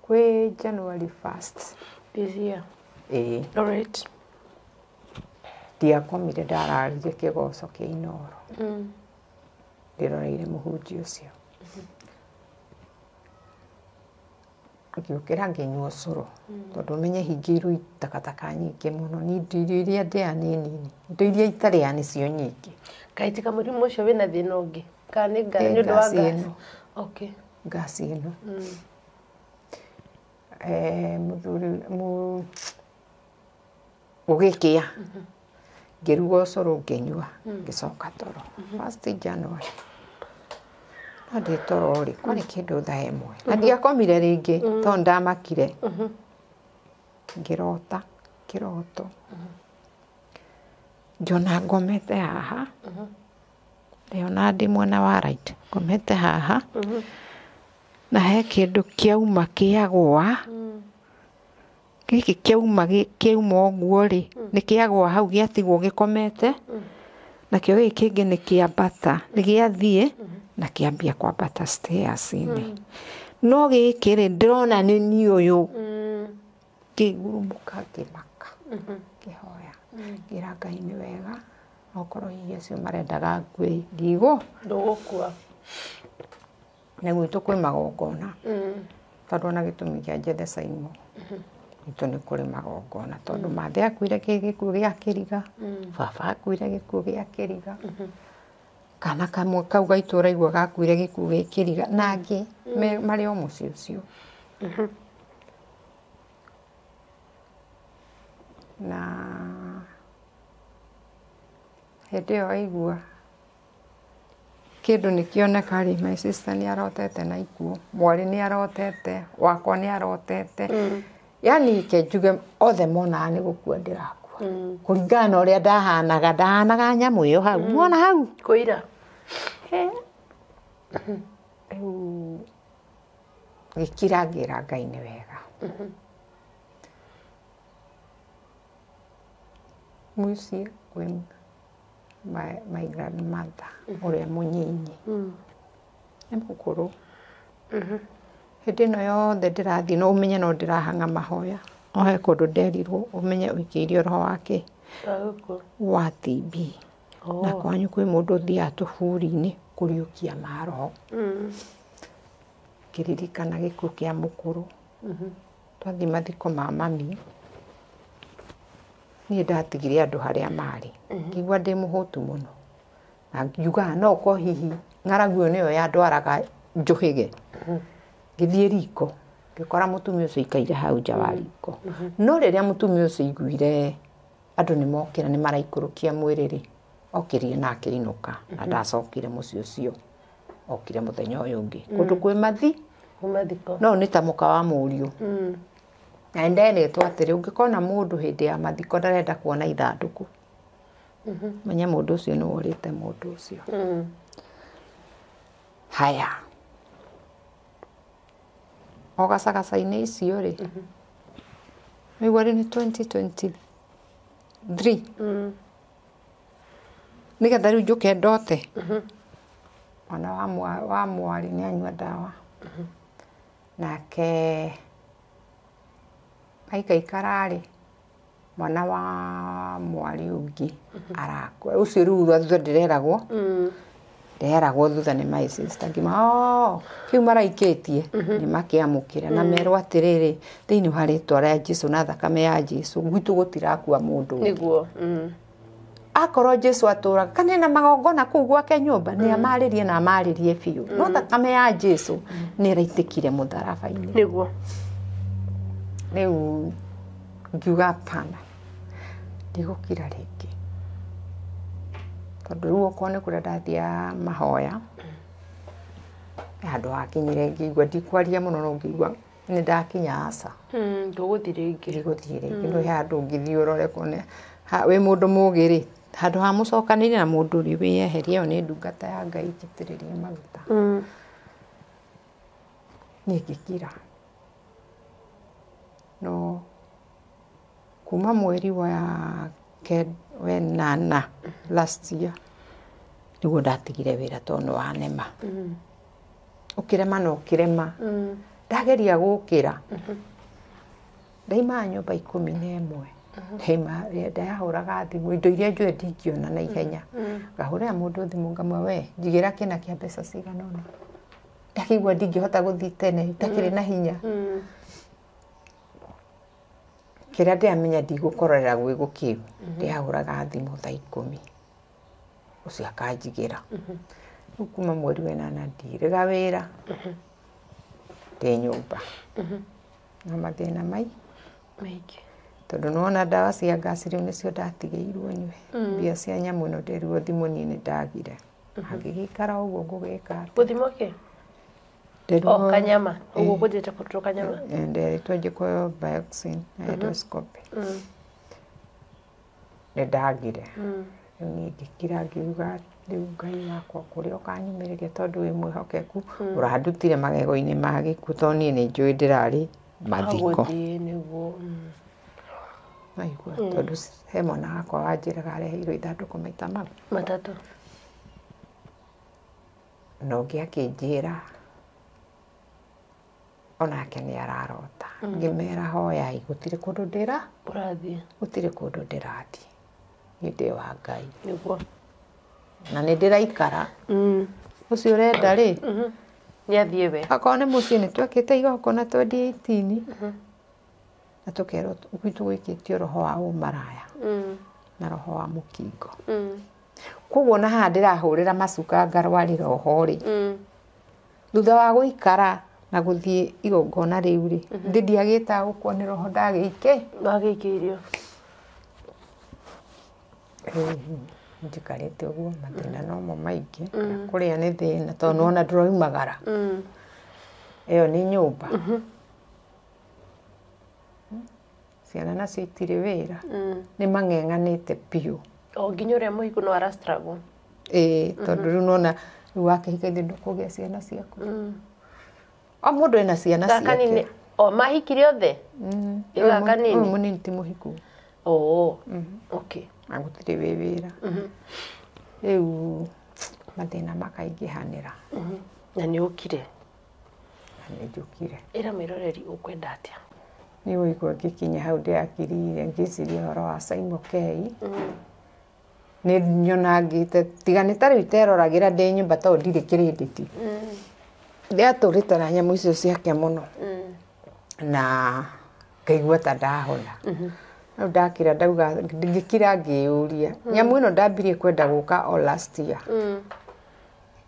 Kwĩ January 1st. This year. Ĩĩ. All right. Ndiakomire ndararire kĩgoco kĩa Inooro. Ndĩroreire mũhunjia ũcio. Ngĩũkĩra ngĩnyua ũcũrũ tondũ ũmenye hingĩirwo takataka nyingĩ mũno. Niĩ indo iria ndĩaga nĩ nini, indo iria itarĩaga nĩcio nyingĩ. Kaĩ tiga mũrimũ ũcio wĩna thĩna ũngĩ? Kana nĩ nĩ ũndũ wa Gas? Okay. Ngasi ĩno. Mũthuri gũgĩkĩa ngĩruga ũcũrũ ngĩnyua ngĩcoka toro. 1st January. No ndĩ toro rĩ, kwarĩ kĩndũ thaa 1 na ndiakomire rĩngĩ tondũ ndamakire. Ngĩrota kĩroto ngĩona ngomete haha, ndĩona ndĩ mwena wa right ngomete haha na he kĩndũ kĩauma kĩagũa. Gĩkĩ kĩauma kĩauma ũguo rĩ, nĩ kĩagũa hau gĩatigwo gĩkomete, nakĩo gĩkĩ kĩngĩ nĩ kĩambata, nĩ gĩathiĩ na kĩambia kwambata stairs-inĩ. No gĩkĩ rĩ, ndĩrona nĩ niĩ ũyũ. Ngĩgurumũka ngĩmaka, ngĩhoya, ngĩra Ngai nĩ wega, okorwo hihi acio marendaga ngue ndigũ. Ndũgũkua. Na gwitũ kwĩ magongona. Tondũ ona gĩtũmi kĩa njethe Caimo gwitũ nĩ kũrĩ magongona tondũ mathe akuire gĩkuũ gĩa kĩriga, baba akuire gĩkuũ gĩa kĩriga, kana kamwe kau gaitũ ũraigua gakuire gĩkuũ gĩa kĩriga, na angĩ marĩ o mũciĩ ũcio. Na hĩndĩ ĩyo aigua kĩndũ nĩ kĩoneka rĩ, my sister nĩ arotete na ikuũ, mwarĩ nĩ arotete, wakwa nĩ arotete. Yani ke njuge othe monaga nĩ gũkua ndĩrakua. Kũringana na ũrĩa ndahanaga, ndahanaga nyamũ ĩyo hau. Mwana hau? Kũira. Rĩu gĩkira ngĩra Ngai nĩ wega. Mũciĩ kwĩ my grandmother ũrĩa mũnyinyi. Nĩ mũkũrũ. Hĩndĩ ĩno yothe ndĩrathiĩ no ũmenye no ndĩrahang'a mahoya. No he kũndũ nderirwo ũmenye ũikĩirio roho wake wa TB. Na kwanyu kwĩ mũndũ ũthiaga tũburi-inĩ kũriũkia maroho. Ngĩririkana gĩkuũ kĩa mũkũrũ. Twathiĩ mathiko ma mami, niĩ ndatigire andũ harĩa marĩ. Ngĩigua ndĩ mũhũtu mũno. Na ngiugaga no ũkorwo hihi ng'aragu ĩyo nĩyo yandwaraga njũhĩge. Ngĩthiĩ riko, ngĩkora mũtumia ũcio aikaire hau nja wa riko. No rĩrĩa mũtumia ũcio aiguire andũ nĩ mokĩra nĩ maraikũrũkia mwĩrĩ rĩ, okĩrire na akĩinũka na ndacokire mũciĩ ũcio. Okire mũthenya ũyũ ũngĩ. Kũndũ kwĩ mathiko. No nĩ ta mũka wa mũriũ. Na nderĩtwo atĩrĩ, ũngĩkona mũndũ hĩndĩ ya mathiko ndarenda kuona ithandũkũ, menya mũndũ ũcio nĩ worĩte mũndũ ũcio. Haya. O gacagaca-inĩ icio rĩ, nĩguo rĩ nĩ 2023. Nĩgetha rĩu njũke ndote. Mwana wa mwarĩ nĩ anyua ndawa. Nake aikaikara rĩ, mwana wa mwarĩ ũngĩ arakua. Ũcio rĩu thutha ndĩreragwo. Nderagwo thutha nĩ my sister ngĩma, oh, kĩu maraikĩtie nĩ makĩamũkĩra na merwo atĩrĩrĩ, thĩinĩ wa rĩtwa rĩa Jesũ na thakame ya Jesũ gwitũ gũtirakua mũndũ. Nĩguo. Akorwo Jesũ atũraga kana ena magongona kũu gwake nyũmba nĩ amarĩrie na amarĩrie biũ. No thakame ya Jesũ nĩ ĩraitĩkire mũtharaba-inĩ. Nĩguo. Rĩu ngiuga hapana, ndigũkira rĩngĩ. Tondũ rĩu okorwo nĩ kũrĩa ndathiaga mahoya, Handũ hakinyire ngĩigua ndikwaria mũno no ngĩigua nĩ ndakinya aca. Ndũgũthiĩ rĩngĩ. Ndigũthiĩ rĩngĩ. No he handũ ũngĩthiĩ ũrore kuone wĩ mũndũ mũgĩ rĩ, handũ ha mũcokanĩrie na mũndũ rĩ, wĩyeherie, ĩyo nĩ ndungata ya Ngai njitĩrĩrie maguta. Niĩ ngĩkira. No kuma mweri wa wenana last year nĩguo ndatigire wĩra tondũ nĩ wanema. Ũkĩrema na ũkĩrema. Ndageria gũkĩra. Ndaimaga nyũmba 11. Ndahũraga thimũ indo iria njũĩ ndingĩona na ihenya. Ngahũrĩra mũndũ thimũ ngamwĩra we njigĩra kĩna kĩa mbeca cigana ũna. Ndakĩigua ndingĩhota gũthiĩ tene itakĩrĩ na hinya. Kĩrĩa ndĩramenya ndigũkorera gwĩ gũkĩu, ndĩahũraga thimũ thaa 10. Ũcio akanjigĩra. Rĩu kuma mweri wa ĩnana ndirĩga wĩra. Ndĩ nyũmba. Na mathĩna maingĩ. Tondũ nĩwona ndawa cia ngaci rĩu nĩcio ndatigĩirwo nyue. Mbia cia nyamũ ĩno nderirwo thimũ niĩ nĩ ndagire. Angĩgĩikara ũguo ngũgĩka atĩa? Gũthimwo kĩ? O kanyama. Ũguo ũkũnjĩte kũrutwo kanyama? Nderitwo njĩkwo biopsy na endoscopy. Nĩ ndagire. Rĩu niĩ ngĩkira ngiuga rĩu Ngai wakwa kũrĩa ũkanyumĩrĩria tondũ wĩ mwĩhokeku, ũrandutire magego-inĩ ma gĩkuũ tondũ niĩ nĩ njũĩ ndĩrarĩ mathiko. Maigua tondũ he mwana wakwa wanjĩraga areheirwo ithandũkũ maita matatũ. Na ũngĩ akĩnjĩra onake nĩ ararota. Ngĩmera hoyai gũtirĩ kũndũ ũrathiĩ. Gũtirĩ kũndũ ndĩrathiĩ. Niĩ ndĩ wa Ngai. Nĩguo. Na nĩ ndĩraikara. Ũcio ũrenda rĩ, nĩ athiĩ we. Akorwo nĩ mũciĩ nĩ twekĩte igongona 2018. Na tũkerwo gwitũ gwĩkĩtio roho wa ũmaraya na roho wa mũkingo. Koguo na haha ndĩrahũrĩra macuka ngarwarĩra oho rĩ, thutha wa gũikara na gũthiĩ igongona rĩu rĩ, ndĩ ndiagĩte gũkua nĩ roho ndagĩike. Wagĩikĩirio. Rĩu njikarĩte ũguo mathĩna nomo maingĩ. Kũrĩa nĩ thĩna tondũ nĩwona ndũroimagara. Ĩyo nĩ nyũmba. Ciana nacio itirĩ wĩra. Nĩ mang'eng'anĩte biũ. O nginya ũrĩa mũhiku no ara struggle. Ĩĩ, tondũ rĩu nĩwona rĩu wakĩhika ithe ndũkũgĩa ciana ciaku. O mũndũ ena ciana ciake. O mahikire othe? Gaka nini? Ũyũ mũnini ti mũhiku. Oh, okay. Na gũtirĩ wĩ wĩra. Rĩu mathĩna makaingĩhanĩra. Na nĩ ũkire? Na nĩ njũkire. Ĩra mwĩroreri ũkwenda atĩa? Nĩ ũigua ngĩkinya hau ndĩrakirire ngĩciria ũhoro wa Simon K. Nĩ nyonangĩte tiga nĩ ta rĩu iteroragĩra ndĩ nyũmba tondũ ndirĩ kĩrĩndĩti. Ndĩatũrĩte na nyamũ icio ciake mũno. Na ngaigua ta ndahona. Rĩu ndakira ndauga ngĩkira ngĩyũria. Nyamũ ĩno ndambirie kwenda gũka o last year.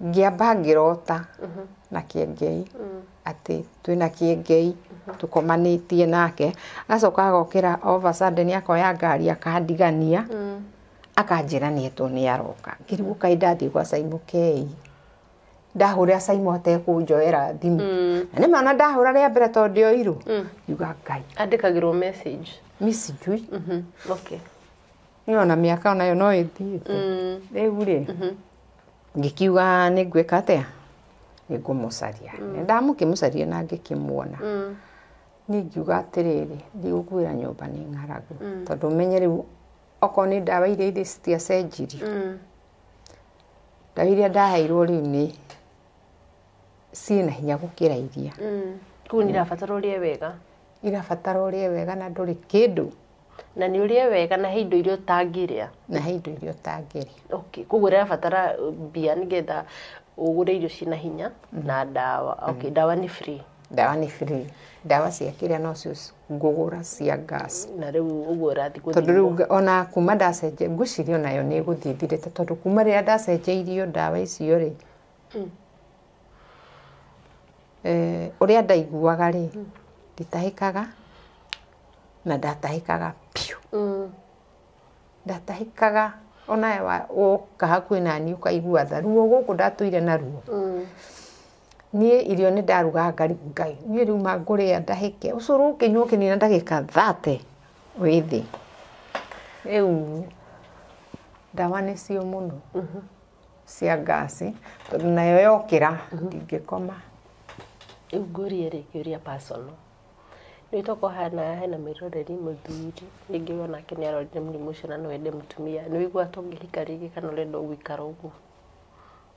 Ngĩamba ngĩrota na Kĩengei atĩ twĩna Kĩengei tũkomanĩtie nake. Agacoka agokĩra over sudden akoya ngari akandigania. Akanjĩra nĩetwo nĩ aroka. Ngĩrigwo kaĩ ndathiĩ gwa Simon K. Ndahũrĩra Simon atekũnjoera thimũ. Na nĩma ona ndahũra rĩa mbere tondũ ndĩoirwo. Ngiuga Ngai. Andĩkagĩrwo message. Mi sijui. Okay. Nĩ ona mĩaka onayo no ĩthiĩte. Rĩu rĩ, ngĩkiuga nĩ ngwĩka atĩa? Nĩ ngũmũcaria. Nĩ ndamũkĩmũcaria na ngĩkĩmuona. Niĩ ngiuga atĩrĩrĩ, ndigũkuĩra nyũmba nĩ ng'aragu. Tondũ ũmenye rĩu okorwo nĩ ndawa iria irĩ citiacenjirio. Ndawa iria ndaheirwo rĩu nĩ ciĩna hinya gũkĩra iria. Koguo nĩ irabatara ũrĩe wega. Irabatara ũrĩe wega na ndũrĩ kĩndũ. Na nĩ ũrĩe wega na he indo iria ũtangĩrĩa. Na he indo iria ũtangĩrĩa. Okay, koguo ĩrabatara mbia nĩgetha ũgũre irio ciĩna hinya na ndawa. Okay, ndawa nĩ free. Ndawa nĩ free. Ndawa cia kĩrĩa nocio ngũgũra cia gas. Na rĩu ũguo ũrathiĩ gũthimwo. Tondũ rĩu ona kuma ndacenjia, ngwĩciria onayo nĩ ĩgũthiĩ ĩthirĩte tondũ kuma rĩrĩa ndacenjeirio ndawa icio rĩ, ũrĩa ndaiguaga rĩ, nditahĩkaga na ndatahĩkaga biũ. Ndatahĩkaga onawe woka hakuhĩ naniĩ ũkaigua tha ruo gũkũ ndatũire naruo. Niĩ irio nĩ ndaruga ngari Ngai. Niĩ rĩu mangũrĩa ndahĩke. Ũcũrũ ũkĩnyua ũkĩnina ndagĩka 30 wĩ thĩ. Rĩu ndawa nĩcio mũno cia ngasi tondũ nayo yokĩra ndingĩkoma. Rĩu ngũrie rĩ kĩũria personal. Nĩ tokorwo hana hena mwĩroreri mũthuri rĩngĩ we onake nĩ arorire mũrimũ ũcio na no ende mũtumia. Nĩ ũiguaga ta ũngĩhika rĩngĩ kana ũrenda o gũikara ũguo?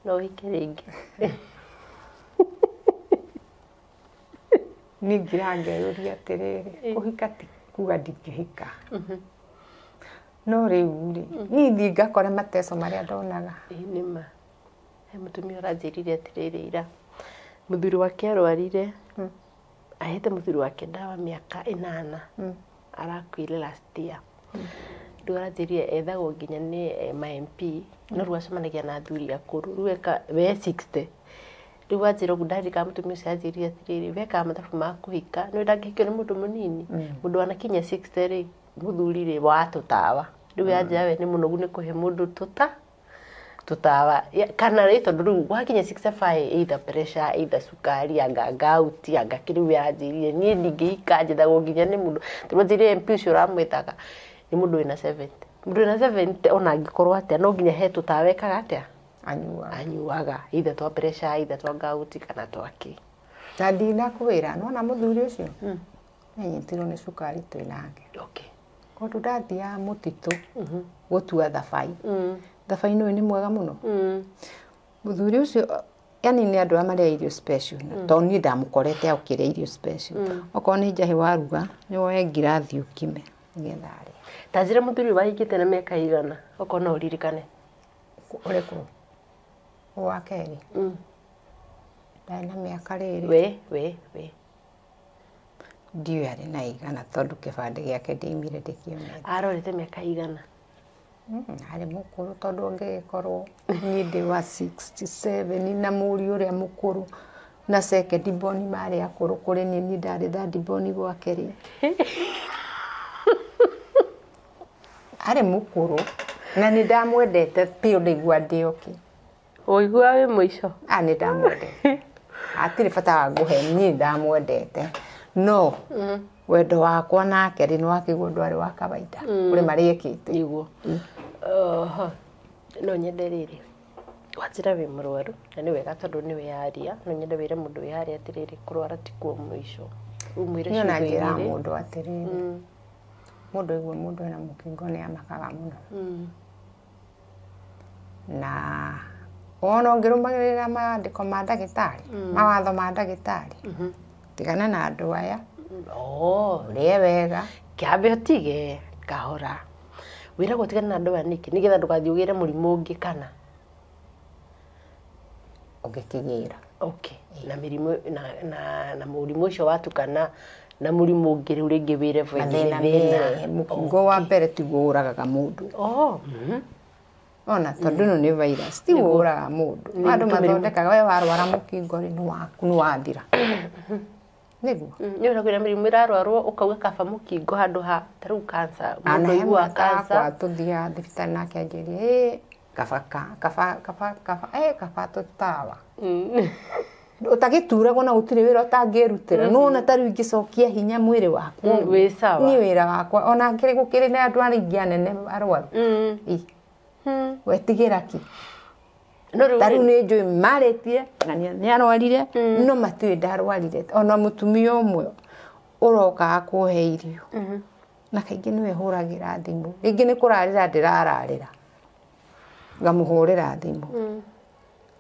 No ũhike rĩngĩ? Niĩ ngiraga ngeyũria atĩrĩrĩ, kũhika ti kuga ndingĩhika. No rĩu rĩ, niĩ thiĩ ngakore mateso marĩa ndonaga. Ĩĩ nĩ ma. He mũtumia ũranjĩrire atĩrĩrĩ ira, mũthuri wake arwarire, ahete mũthuri wake ndawa mĩaka 8, arakuire last year. Rĩu aranjĩrire ethagwo nginya nĩ ma MP, no rĩu acemanagia na athuri akũrũ, rĩu eka we 60. Rĩu anjĩra ũguo ndarikana mũtumia ũcio anjĩrire atĩrĩrĩ, wekaga mathabu ma kũhika, nĩ ndangĩhikio nĩ mũndũ mũnini, mũndũ wanakinyia 60 rĩ, mũthuri rĩ wa tũtawa. Rĩu anjĩra we nĩ mũnogu nĩ kũhe mũndũ tũtawa kana rĩ tondũ rĩu wakinya 65 either pressure either cukari anga gout anga kĩ rĩu anjĩrire niĩ ndingĩhika njethagwo nginya nĩ mũndũ tondũ anjĩrire MP ũcio ũramwĩtaga nĩ mũndũ wĩna 70. Mũndũ wĩna 70 ona angĩkorwo atĩa no nginya he tũtawa ekaga atĩa anyuaga either twa pressure either twa gout kana twa kĩ. Na ndinakwĩra nĩwona mũthuri ũcio nĩanyitirwo nĩ cukari twĩ nake. Okay. Tondũ ndathiaga mũtitũ gũtua thabai. Thabai nĩ mwega mũno. Mũthuri ũcio yani nĩ andũ arĩa marĩa irio special tondũ niĩ ndamũkorete akĩrĩa irio special. Okorwo nĩ njahĩ waruga nĩ woe ngirathi ũkime nĩgetha arĩe. Ta njĩra mũthuri wahikĩte na mĩaka igana okorwo no ũririkane. Ũrĩkũ? Wa kerĩ. Ndarĩ na mĩaka rĩrĩ. We. Ndiũĩ arĩ na igana tondũ kĩbandĩ gĩake ndĩimire ndĩkĩonete. Arorete mĩaka igana. Arĩ mũkũrũ tondũ angĩgĩkorwo niĩ ndĩ wa 67 na mũriũ ũrĩa mũkũrũ na second born marĩ akũrũ kũrĩ niĩ, niĩ ndarĩ third born gwake rĩ. Arĩ mũkũrũ na nĩ ndamwendete biũ ndaigua ndĩ okay. Ũigua wĩ mũico? Nĩ ndamwendete. Hatirĩ bata wa ngũhe, niĩ nĩ ndamwendete. No wendo wakwa nake rĩ nĩwakĩguo ndwarĩ wa kawaida kũrĩ marĩa ekĩte. Nĩguo. No nyende rĩrĩ wanjĩra wĩ mũrwaru na nĩ wega tondũ nĩ wĩyaria, no nyende wĩre mũndũ wĩ harĩa atĩrĩrĩ kũrwara ti kuo mũico. Ũmwĩre Niĩ ona ciugo njĩraga igĩrĩ. mũndũ atĩrĩrĩ, mũndũ aigua mũndũ ena mũkingo nĩ amakaga mũno. Na wona ũngĩrũmagĩrĩra mandĩko ma ndagĩtarĩ, mawatho ma ndagĩtarĩ, tigana na andũ aya, ũrĩe wega. Kĩambe ũtige kahora. Wĩragwo tigana na andũ aya nĩkĩ? Nĩgetha ndũgathiĩ ũgĩre mũrimũ ũngĩ kana? Ũngĩkĩgĩra. Okay. Na mĩrimũ na mũrimũ ũcio watukana na mũrimũ ũngĩ rĩu rĩngĩ wĩ level ĩngĩ Mathĩna nĩ thĩna. merĩ. Mũkingo wa mbere tiguo ũragaga mũndũ. Ona tondũ ĩno nĩ virus tiguo ũragaga mũndũ. Andũ mathondekaga we warwara mũkingo rĩ nĩ waku nĩ wathira. Nĩguo. Nĩ ũrĩa kwĩna mĩrimũ ĩrarwarwo ũkauga kaba mũkingo handũ ha ta rĩu cancer. Mũndũ Ana he aiguaga mũrata cancer. wakwa tũthiaga thibitarĩ nake anjĩrire, kaba kaba kaba kaba kaba tũtawa. Ũtagĩturagwo na gũtirĩ wĩra ũtangĩrutĩra. Nĩwona ta rĩu ingĩcokia hinya mwĩrĩ wakwa. Wĩ sawa. Niĩ wĩra wakwa ona gũkĩrĩ na andũ arĩa anene arwaru. Wetigĩra kĩ? No rĩu Ta rĩu nĩ njũĩ marĩtie na nĩ arwarire no matiũĩ ndarwarire. Ona mũtumia ũmwe ũrokaga kũhe irio. Na kaingĩ nĩwe hũragĩra thimũ. Rĩngĩ nĩ kũrarĩra ndĩrararĩra. Ngamũhũrĩra thimũ.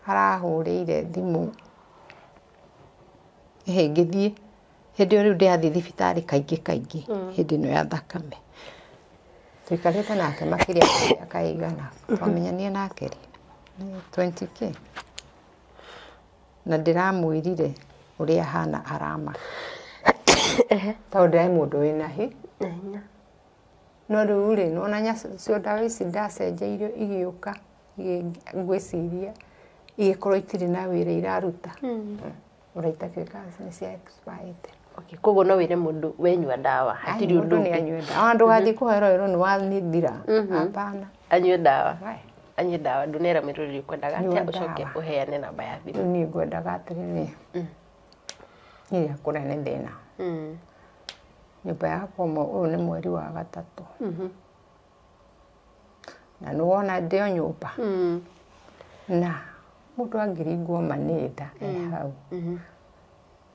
Arahũrĩire thimũ. Ngĩthiĩ hĩndĩ ĩyo rĩu ndĩrathiĩ thibitarĩ kaingĩ kaingĩ hĩndĩ ĩno ya thakame. Tũikarĩte nake makĩria ma mĩaka ĩigana. Twamenyanire nake rĩ 20k. Na ndĩramwĩrire ũrĩa ahana aramaka. Tondũ ndarĩ mũndũ wĩna hinya. No rĩu rĩ nĩwona cio ndawa ici ndacenjeirio igĩũka ngwĩciria igĩkorwo itirĩ na wĩra iraruta. Ũraita nĩ cia expired. Okay, koguo no wĩre mũndũ wenyua ndawa hatirĩ ũndũ Mũndũ nĩ anyue ndawa. Ona ndũgathiĩ kũhera wĩrwo nĩ wanithira. Hapana. Anyue ndawa. Anyue ndawa, ndũnera mwĩroreri ũkwendaga Nyua atĩa, ũcoke ndawa. ũheane namba ya thimũ. Rĩu niĩ ngwendaga atĩrĩrĩ, niĩ kũrĩa nĩ thĩna. Nyũmba yakwa ũyũ nĩ mweri wa gatatũ. Na nĩwona ndĩ o nyũmba. Na mũndũ angĩringwo ma nĩ nda e hau.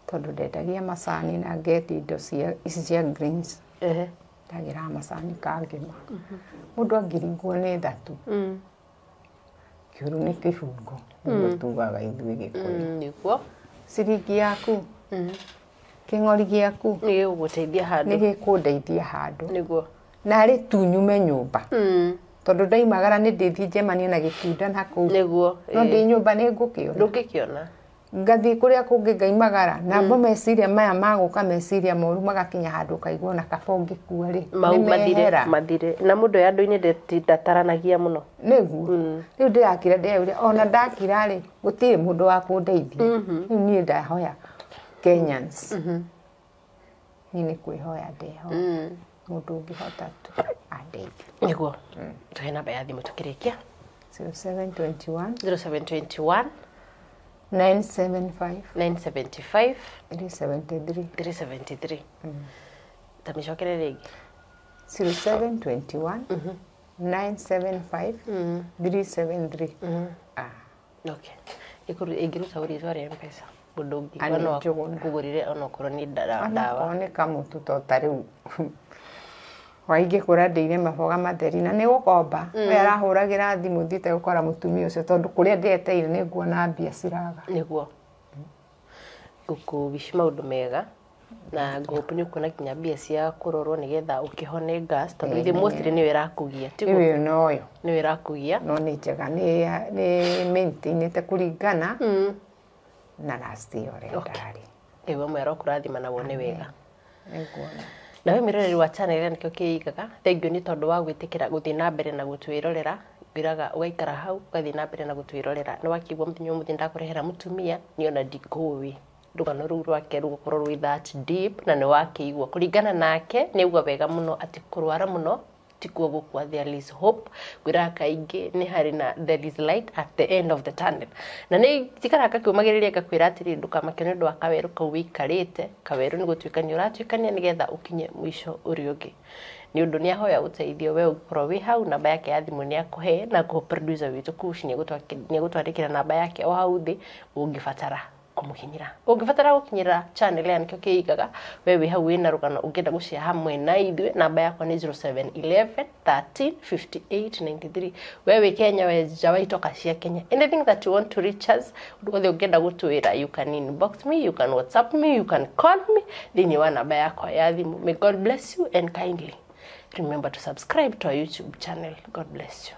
Tondũ ndendagia macani na ngendia indo cia ici cia greens. Ndagĩraga macani ka ngima. Mũndũ angĩringwo nĩ nda tu. Kĩũru nĩ kĩbungo. Nĩguo tugaga ithuĩ Gĩkũyũ. Nĩguo. Ciringi yaku. Kĩng'ori gĩaku. Nĩ gĩgũgũteithia handũ. Nĩ gĩkũndeithia handũ. Nĩguo. Narĩ tu nyume nyũmba. Tondũ ndaimagara nĩ ndĩthiĩ njemanie na gĩtunda na kũu. Nĩguo. No ndĩ nyũmba nĩ ngũkĩona. Ndũngĩkĩona. Ngathiĩ kũrĩa kũngĩ ngaimagara na mbo meciria maya magũka meciria moru magakinya handũ ũkaigua ona kaba ũngĩkua rĩ. Mau mathire nĩmehera. Mathire. Na mũndũ e andũ-inĩ ndataranagia mũno. Nĩguo. Rĩu ndĩrakira ndĩreũria ona ndakira rĩ gũtirĩ mũndũ wa kũndeithia. Rĩu niĩ ndahoya Kenyans. Niĩ nĩ kwĩhoya ndehoya. Mũndũ ũngĩhota tu andeithie. Nĩguo. Tũhe namba ya thimũ tũkĩrĩkia. 0721 0721 975 975 373. 373. Ta mĩcokere rĩngĩ. 0721 975 373. Okay. Ĩngĩruta rĩtwa rĩa M-Pesa. Mũndũ ũngĩigua Anĩ no Njũgũna. akũgũrĩre onokorwo nĩ ndawa. Onakorwo nĩ kamũtu to ta rĩu waingĩkũra ndĩire maboga matheri na nĩ gũkomba. We arahũragĩra thimũ thiĩte gũkora mũtumia ũcio tondũ kũrĩa ndĩeteire nĩ nguona mbia ciraga. Nĩguo. Ngũkũwish maũndũ mega na ngũhope nĩ ũkuona nginya mbia cia kũrorwo nĩgetha ũkĩhone gas tondũ ithuĩ mostly nĩyo ĩrakũgia Rĩu tiguo? ĩyo noyo. Nĩyo ĩrakũgia. No nĩ njega nĩ maintainĩte kũringana na last year ũrĩa ndarĩ. Ngai wa mwera ũkũrathima na wone wega. Nĩnguona. Nawe mwĩroreri wa channel ĩrĩa nĩkĩo kĩigaga, thengiũ nĩ tondũ wa gwĩtĩkĩra gũthiĩ na mbere na gũtwĩrorera. Ngwĩraga ũgaikara hau ũgathiĩ na mbere na gũtwĩrorera. Nĩ wakĩigua mũthenya ũmũthĩ ndakũrehera mũtumia niĩ ona ndikũĩ rũgano rũu rwake rũgũkorwo rwĩ that deep na nĩ wakĩigua kũringana nake nĩ aigua wega mũno atĩ kũrwara mũno tikuo gũkua, there is hope. Ngwĩraga kaingĩ nĩ harĩ na there is light at the end of the tunnel. Na nĩ njikaraga ngakiũmagĩrĩria ngakwĩra atĩrĩrĩ ndũkamake nĩ ũndũ wa kawerũ kau wĩikarĩte. Kawerũ nĩ gũtuĩkania ũratuĩkania nĩgetha ũkinye mũico ũrĩa ũngĩ. Nĩ ũndũ nĩ ahoya ũteithio we ũngĩkorwo wĩ hau namba yake ya thimũ nĩ akũhe na kũ producer witũ Kush nĩ egũtwandĩkĩra namba yake o hau thĩ ũngĩbatara kũmũkinyĩra. Ũngĩbatara gũkinyĩra channel ya nĩkĩo kĩigaga we wĩ hau wĩna rũgano ũngĩenda gũshare hamwe na ithuĩ namba yakwa nĩ 0711 13 58 93. We wĩ Kenya we nja wa itoka cia Kenya, anything that you want to reach us, ũndũ wothe ũngĩenda gũtwĩra, you can inbox me, you can whatsapp me, you can call me thĩinĩ wa namba yakwa ya thimũ. May God bless you and kindly remember to subscribe to our YouTube channel. God bless you.